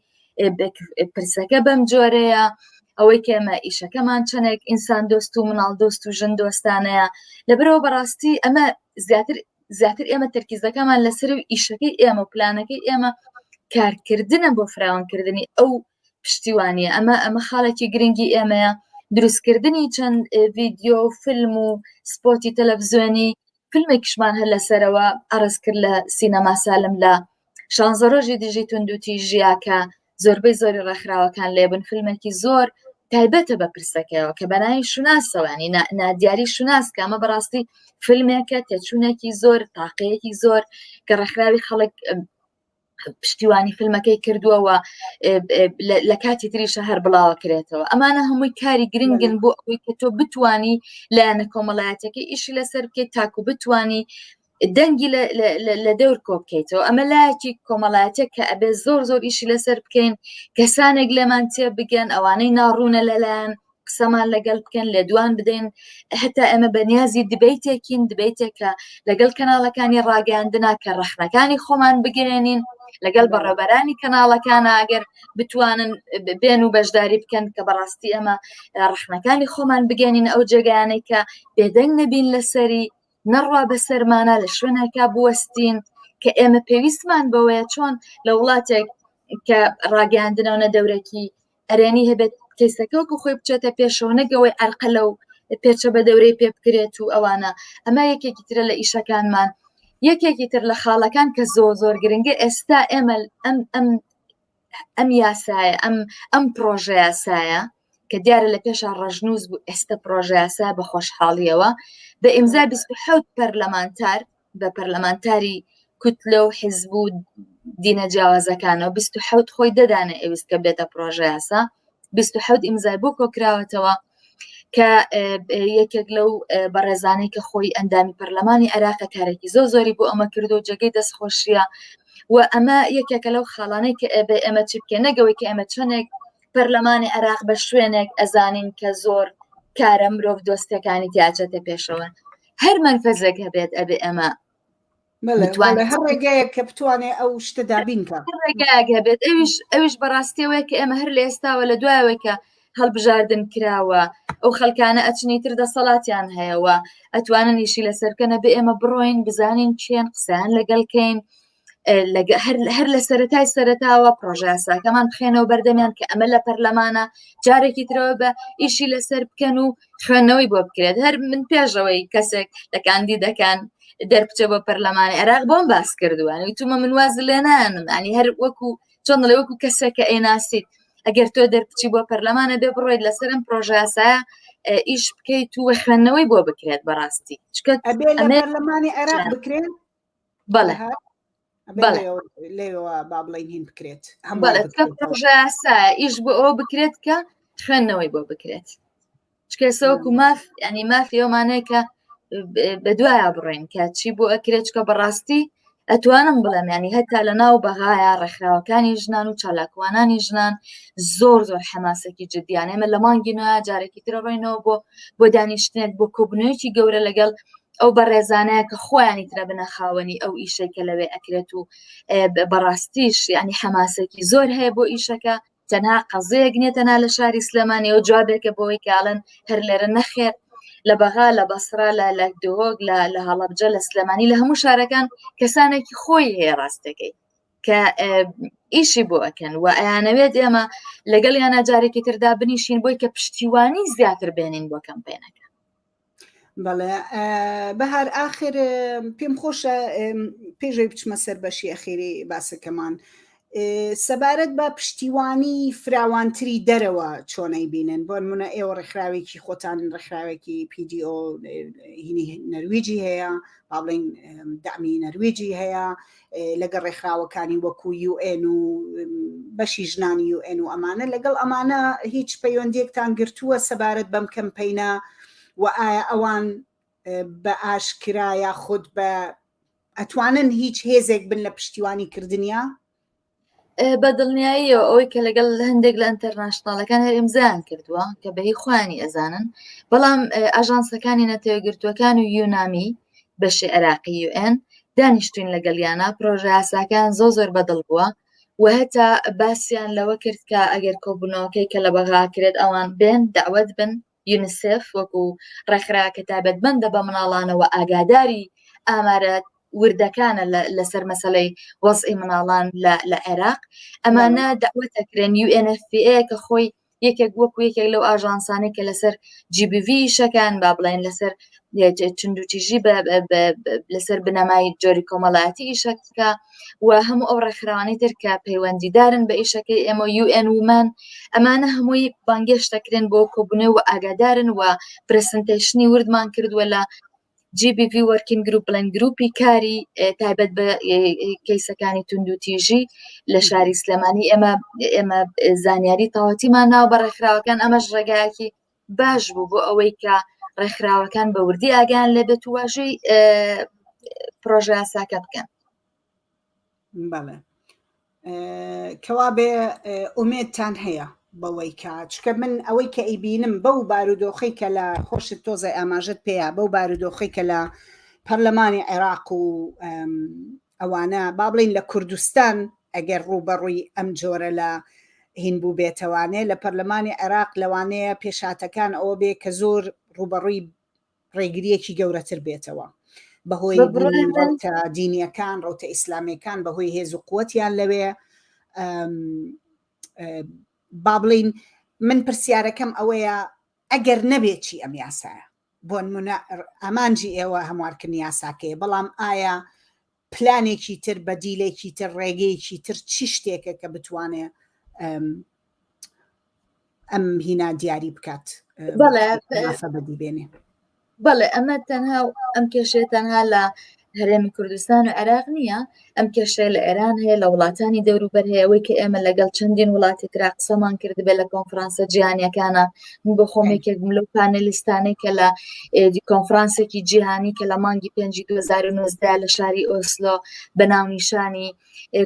پرسەکە بەم جۆرەیە ئەوەی کە ئێمە ئیشەکەمان چەندێک ئینسان دۆست و مناڵ دۆست و ژن دۆستانەیە لەبەرەوە بەڕاستی ئەمە زیاتر زیاتر ئێمە تەرکیزەکەمان لەسەر و ئیشەکەی ئێمە و پلانەکەی ئێمە کارکردنە بۆ فراوانکردنی ئەو پشتیوانیە ئەمە ئەمە خاڵێکی گرنگی ئێمەیە دروستکردنی چەند ڤیددیو و فیلم و سپۆتی تەلەڤزیۆنی فیلمێکیشمان هەر لەسەرەوە ئەرز کرد لە سینەما سالم لە شانزە ڕۆژی دژی توندوتی ژیاکە زۆربەی زۆری ڕێکخراوەکان لێبن فیلمێکی زۆر تایبەتە بە پرسەکەەوە کە بەناوی شوناسەوانی نادیاری شوناس کە ئەمە بەڕاستی فیلمێکە تێچوونێکی زۆر تاقەیەکی زۆر کە ڕێکخراوی خەڵک پشتیوانی فیلمەکەی کردووە و لە کاتی تریشە هەر بڵاوە کرێتەوە ئەمانە هەمووی کاری گرنگن بۆ ئەوەی کە تۆ بتانی لایەنە کۆمەڵایەتەکەی ئیشی لەسەر بکەیت تاکو بتانی دەنگی لە دەور کۆ بکەیتەوە ئەمە لایەکی کۆمەڵایەتێک کە ئەبێ زۆر زۆر ئیشی لەسەر بکەین کەسانێک لێمان تێ بگەن ئەوانەی ناڕوونە لەلایەن قسەمان لەگەڵ بکەن لێدوان بدەین هەتا ئێمە بە نیازی دیبەیتێکین دیبەیتێکە لەگەڵ کەناڵەکانی ڕاگەاندنا کە ڕەخنەکانی خۆمان بگەێنین لەگەڵ بەڕێبەرانی کەناڵەکانە ئەگەر بتوانن بێن و بەشداری بکەن کە بەڕاستی ئەمە ڕەخنەکانی خۆمان بگەێنین ئەو جێگایانەی کە بێدەنگ نەبین لەسەری نەڕوا بەسەرمانە لە شوێنێکا بوەستین کە ئێمە پێویستمان بەوەیە چۆن لە وڵاتێک کە ڕاگەاندنەوە نە دەورەکی ئەرێنی هەبێت کەیسەکە وەکو خۆی بچێتە پێشەوە نەگەوەی ئەرقەلە و پێچە بە دەورەی پێ بکرێت و ئەوانە ئەمە یەکێکی ترە لە ئیشەکانمان یەکێکی تر لە خاڵەکان کە زۆر زۆر گرنگە ئێستا ئێمە ئەم ئەم ئەم یاسایە ئەم ئەم پرۆژە یاسایە کە دیارە لە پێشا ڕەشنووس بوو ئێستا پرۆژە یاسا بە خۆشحاڵیەوە بە ئیمزا 27 پەرلەمانتار بە پەرلەمانتاری کوتلە و حیزب و دینە جیاوازەکانەوە 27 خۆی دەدانە ئەویست کە بێتە پرۆژە یاسا 27 ئیمزای بۆ کۆکراوەتەوە کە یەکێک لەو بەڕێزانەی کە خۆی ئەندامی پەرلەمانی عێراقە کارێکی زۆر زۆری بۆ ئەمە کردو جێگەی دەستخۆشیە و ئەمە یەکێکە لەو خاڵانەی کە ئەبێ ئێمە چی بکەین نەگەوەی کە ئێمە چەندێک پەرلەمانی عێراق بە شوێنێک ئەزانین کە زۆر کارە مرۆڤ دۆستەکانی تیاچێتە پێشەوە هەر مەنفەزێک هەبێت ئەبێ ئەمە هەر ڕێگایەک کە بتوانێت ئەو شتە دابین کە ڕێگایەک هەبێت ئەویش ئەویش بەڕاستیەوەی کە ئێمە هەر لە ئێستاوە لە دوایەوەی کە هەڵبژاردن کراوە ئەو خەڵکانە ئەچنی تر دەسەڵاتیان هەیەوە ئەتوانن ئیشی لەسەرکەنە بێ ئێمە بڕۆین بزانین چێن قسەیان لەگەڵ کەین هەر لە سەتای سەرتاوە پرۆژاساکەمان بخێنەوە بەردەمیان کە ئەمە لە پەرلەمانە جارێکی ترەوە بە ئیشی لەسەر بکەن و خوێندنەوەی بۆ بکرێت هەر من پێشەوەی کەسێک لە کاندیدەکان دەربچە بۆ پەرلەمانی عێراق بۆم باس کردووە وتومە من واز لێنانم ینی هەر وەکو چۆن دەڵێ وەکو کەسێک کە ئێناسیت ئەگەر تۆ دەربچی بۆ پەرلەمانە بێ بڕۆیت لەسەر ئەم پرۆژاسایە ئیش بکەیت و خوێندنەوەی بۆ بکرێت بەڕاستی چکە ئەبێ لە پەرلەمانی عێراق بکرێن بەڵێ لێەوە با بڵین هین بکرێت پرۆژاسا ئیش بۆ ئەوە بکرێت کە خوێندنەوەی بۆ بکرێت چکەسەوەکو ماف ینی مافی ئەومانەیە کە بە دوایە بڕین کە چی بۆ ئەکرێت چکە بەڕاستی ئەتوانم بڵێم ینی هەتا لە ناو بەغایا ڕێکخراوەکانی ژنان و چالاکوانانی ژنان زۆر زۆر حەماسێکی جدیان ئێمە لە مانگی نوێ جارێکی ترە ڕۆینەوە بۆ بۆ دانیشتنێک بۆ کۆبنەوەیەکی گەورە لەگەڵ ئەو بەڕێزانەیە کە خۆیانی ترە بنە خاوەنی ئەو ئیشەی کە لەوێ ئەکرێت و بەڕاستیش ینی حەماسێکی زۆر هەیە بۆ ئیشەکە تەنها قەزەیەک نییە تەنها لە شاری سلێمانی و جوابێکە بۆی کاڵن هەر لێرە نەخێر لە بەغا لە بەسرا لە لە دهۆک لە لە هەڵەبجە لە سلێمانی لە هەموو شارەکان کەسانێکی خۆی هەیە ڕاستەکەی کە ئیشی بۆ ئەکەن و ئەیانەوێت ئێمە لەگەڵ یانە جارێکی تردا بنیشین بۆی کە پشتیوانی زیاتر بێنین بۆ کەمپینەکە بەڵێ بەهار ئاخر پێم خۆشە پێشەوەی بچمە سەر بەشی ئەخیری باسەکەمان سەبارەت بە پشتیوانی فراوانتری دەرەوە چۆنەی بینن بۆ نمونە ئێوە ڕێکخراوێکی خۆتان ڕێکخراوێکی PDO هینی نەرویجی هەیە با بڵین دەعمی نەرویجی هەیە لەگەڵ ڕێکخراوەکانی وەکو UN و بەشی ژنانی UN و ئەمانە لەگەڵ ئەمانە هیچ پەیوەندیەکتان گرتووە سەبارەت بەم کەمپەینە و ئایا ئەوان بە ئاشکرا یاخود بە ئەتوانن هیچ هێزێک بن لە پشتیوانی کردنیا؟ بە دڵنیاییەوە ئەوەی کە لەگەڵ هەندێک لە international ەکان هەر ئیمزایان کردووە کە بەهی خۆیانی ئەزانن بەڵام ئاژانسەکانی نەتەوەگرتووەکان و یونامی بەشی عێراقی UN دانیشتوین لەگەڵیانە پرۆژە یاساکان زۆ زۆر بەدڵ بووە و هەتا باسییان لەوە کرد کە ئەگەر کۆبوونەوەکەی کە لە بەغا کرێت ئەوان بێن داوت بن یونیسێف وەکو ڕێکخرا کە تایبەتمەندە بە مناڵانەوە ئاگاداری ئامارە وردەکانە لەسەر مەسلەی وەزعی مناڵان لە عێراق ئەمانە داوەتەکرێن UNFPA کە خۆی یەکێک وەکو یەکێک لەو ئاژانسانەی کە لەسەر GBV شەکان با بڵێن لەسەر توندوتیژی لەسەر بنەمای جۆری کۆمەڵایەتی ئیشەکە و هەموو ئەو ڕێکخراوانەی تر کە پەیوەندیدارن بە ئیشەکەی ئێمە UN Women ئەمانە هەمووی بانگێشت دەکرێن بۆ کۆبوونەوە و ئاگادارن و presentation ی وردمان کردووە لە GBV working group بڵێن گروپی کاری تایبەت بە کەیسەکانی توندوتیژی لە شاری سلێمانی ئێمە ئێمە زانیاری تەواوەتیمان ناو بە ڕێکخراوەکان ئەمەش ڕێگایەکی باش بوو بۆ ئەوەی کە ڕێکخراوەکان بە وردی ئاگیان لێبێت و واژووی پرۆژە یاساکە بکەن. بەڵێ کەوابێ ئومێدتان هەیە بەوەی کە چکە من ئەوەی کە ئەیبینم بەو بارودۆخەی کە لە خۆشت تۆزای ئاماژت پێیا بەو بارودۆخەی کە لە پەرلەمانی عێراق و ئەوانە با بڵین لە کوردستان ئەگەر ڕووبەڕووی ئەم جۆرە لە هین بوو بێتەوانێ لە پەرلەمانی عێراق لەوانەیە پێشاتەکان ئەوە بێ کە زۆر ڕووبەڕووی ڕێگریەکی گەورەتر بێتەوە بەهۆی ڕەوتە دینیەکان ڕەوتە ئیسلامیەکان بەهۆی هێز و قوتیان لەوێ با بڵین من پرسیارەکەم ئەوەیە ئەگەر نەبێت چی ئەم یاسایە بۆ نمونە ئامانجی ئێوە هەموارکردنی یاساکەیە بەڵام ئایا پلانێکی تر بەدیلێکی تر ڕێگەیەکی تر چی شتێکە کە بتوانێ ئەم هینا دیاری بکات بەڵێ بەدی بێنێ بەڵێ ئەمە تەنها ئەم کێشەیە تەنها لە هەرێمی کوردستان و عێراق نییە ئەم کێشەیە لە ئێران هەیە لە وڵاتانی دەوروبەر هەیە ئەوەی کە ئێمە لەگەڵ چەندین وڵاتی ترا قسەمان کردبێ لە کۆنفرانسە جیهانیەکانە من بۆ خۆم یەکێک بووم لەو پانێلیستانەی کە لە کۆنفرانسێکی جیهانی کە لە مانگی پێنجی 2019 لە شاری ئۆسلۆ بە ناونیشانی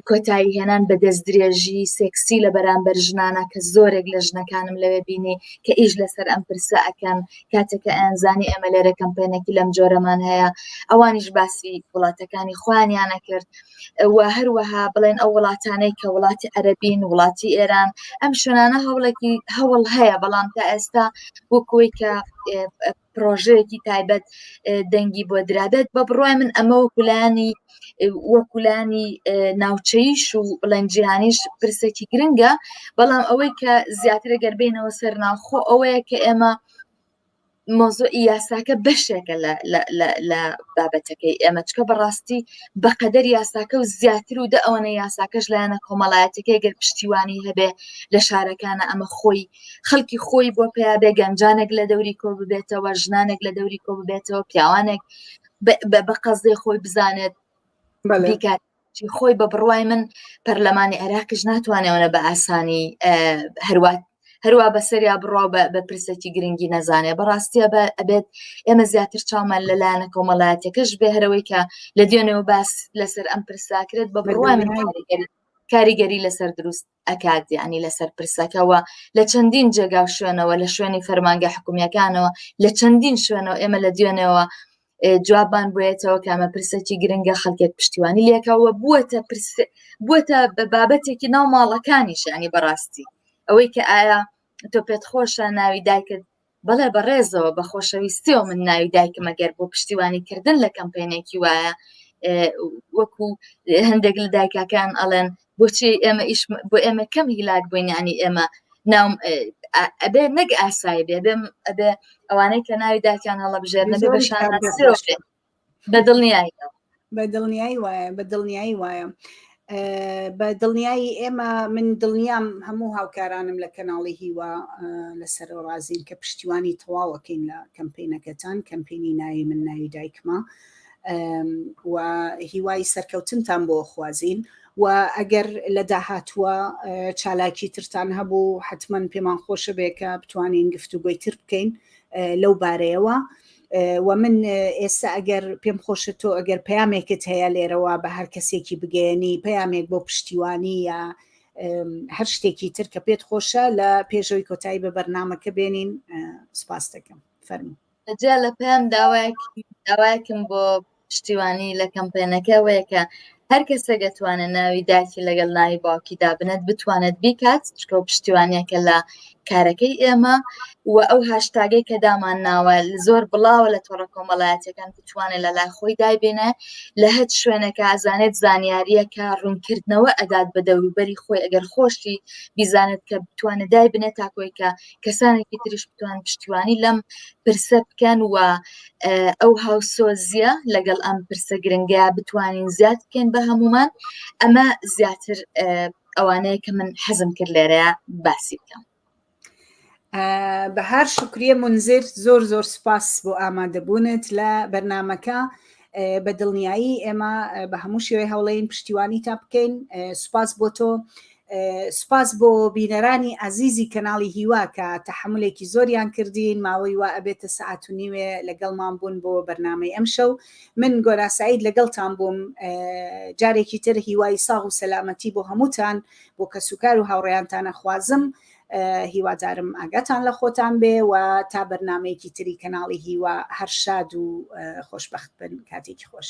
کۆتایی هێنان بە دەستدرێژی سێکسی لە بەرامبەر ژنانە کە زۆرێک لە ژنەکانم لەوێ بینی کە ئیش لەسەر ئەم پرسە ئەکەن کاتێک کە ئەیانزانی ئێمە لێرە کەمپێنێکی لەم جۆرەمان هەیە ئەوانیش باسی وڵاتەکانی خۆیانیانە کرد و هەروەها بڵێن ئەو وڵاتانەی کە وڵاتی عەربین وڵاتی ئێران ئەم شوێنانە هەوڵێکی هەوڵ هەیە بەڵام تا ئێستا وەکوی کە پرۆژەیەکی تایبەت دەنگی بۆ درابێت بە بڕای من ئەمە وەکولانی وەکولانی ناوچەیش و بڵێن جیهانیش پرسێکی گرنگە بەڵام ئەوەی کە زیاتر گەر بینەوە سەر ناوخۆ ئەوەیە کە ئێمە مۆزۆی یاساکە بەشێکە لە بابەتەکەی ئێمە چکە بەڕاستی بەقەدەر یاساکە و زیاتر و دە ئەوەنە یاساکەش لایەنە کۆمەڵایەتەکەی گەر پشتیوانی هەبێ لە شارەکانە ئەمە خۆی خەڵکی خۆی بۆ پیا بێ گەنجانێک لە دەوری کۆ ببێتەوە ژنانێک لە دەوری کۆ ببێتەوە پیاوانێک بە قەزێ خۆی بزانێت بیکات خۆی بە بڕوای من پەرلەمانی عێراقیش ناتوانێتەوە بە ئاسانی هەروات. هەروە بەسەریا بڕوا بە پرسێکی گرنگی نەزانێ بەڕاستیە بە ئەبێت ئێمە زیاتر چاومان لەلایەنە کۆمەڵایەتەکەش بێ هەرەوەی کە لە دوێنەوە باس لەسەر ئەم پرساکرێت بە بڕوای من کاریگەری کاریگەری لەسەر دروست ئەکات یعنی لەسەر پرسەکەەوە لە چەندین جێگا و شوێنەوە لە شوێنی فەرمانگە حکومیەکانەوە لە چەندین شوێنەوە ئێمە لە دوێنەوە جوابمان بێتەوە کە ئەمە پرسێکی گرنگە خەڵکێک پشتیوانی لێکەوە بووەتە پرس بووەتە بە بابەتێکی ناو ماڵەکانیش ینی بەڕاستی ئەوەی کە ئایا تۆ پێت خۆشە ناوی دایکت بەڵێ بەڕێزەوە بە خۆشەویستیەوە من ناوی دایکم ئەگەر بۆ پشتیوانی کردن لە کەمپینێکی وایە وەکو هەندێک لە دایکەکان ئەڵێن بۆچی ئێمە ئیش بۆ ئێمە کەم هیلاک بووین ینی ئێمە ناوم ئەبێ نەک ئاسایی بێ بێم ئەبێ ئەوانەی کە ناوی داکیان هەڵەبژێرن ئەبێ بە شانازیەوە بێ بە دڵنیاییەوە بە دڵنیایی وایە بە دڵنیایی وایە بە دڵنیایی ئێمە من دڵنیام هەموو هاوکارانم لە کەناڵی هیوا لەسەر ڕازین کە پشتیوانی تەواوەکەین لە کەمپینەکەتان کەمپینی ناوی من ناوی دایکمە و هیوای سەرکەوتنتان بۆ خوازین و ئەگەر لە داهاتووە چالاکی ترتان هەبوو حتمما پێمان خۆشە بێ کە بتوانین گفتوگۆی تر بکەین لەو بارەیەوە و من ئێستا ئەگەر پێم خۆشە تۆ ئەگەر پەیامێکت هەیە لێرەوە بە هەر کەسێکی بگەیەنی پەیامێک بۆ پشتیوانی یا هەر شتێکی تر کە پێت خۆشە لە پێشەوەی کۆتایی بە بەرنمەکە بێنین سپاس دەکەم فەرموو. جیا لە پەیام داوایەکم بۆ پشتیوانی لە کەمپێنەکە ئەوەیە کە هەر کەسێک دەتوانێت ناوی دایکی لەگەڵ ناوی باوکی دابنێت بتوانێت بیکات چکە و پشتیوانیەکە لە کارەکەی ئێمە و ئەو هاشتاگەی کە دامان ناوە زۆر بڵاوە لە تۆڕە کۆمەڵایەتەکان بتوانێت لە لای خۆی دایبێنێ لە هەچ شوێنێکە ئازانێت زانیاریەکە ڕوونکردنەوە ئەدات بە دەوروبەری خۆی ئەگەر خۆشی بیزانێت کە بتوانێت دایبنێت تاکۆی کە کەسانێکی تریش بتوان پشتیوانی لەم پرسە بکەن و ئەو هاوسۆزیە لەگەڵ ئەم پرسە گرنگە بتوانین زیاد بکەین بە هەمومان ئەمە زیاتر ئەوانەیە کە من حەزم کرد لێرەیە باسی بکەم. بەهار شکریە منزر زۆر زۆر سپاس بۆ ئامادەبوونت لە بەرنمەکە بە دڵنیایی ئێمە بە هەموو شێوەی هەوڵین پشتیوانی تا بکەین سوپاس بۆ تۆ سوپاس بۆ بینەرانی ئازیزی کەناڵی هیوا کە تەحەمولێکی زۆریان کردین ماوەی وا ئەبێتە سەعات و نیوێ لەگەڵمان بوون بۆ بەرنامەی ئەمشەو من گۆرا سعید لەگەڵتان بووم جارێکی تر هیوای ساغ و سەلامەتی بۆ هەمووتان بۆ کەسوکار و هاوڕێیانتان ئەخوازم هیوادارم ئاگاتان لە خۆتان بێ و تا بەرنمەیەکی تری کەناڵی هیوا هەر شاد و خۆشبەخت بن کاتێکی خۆش.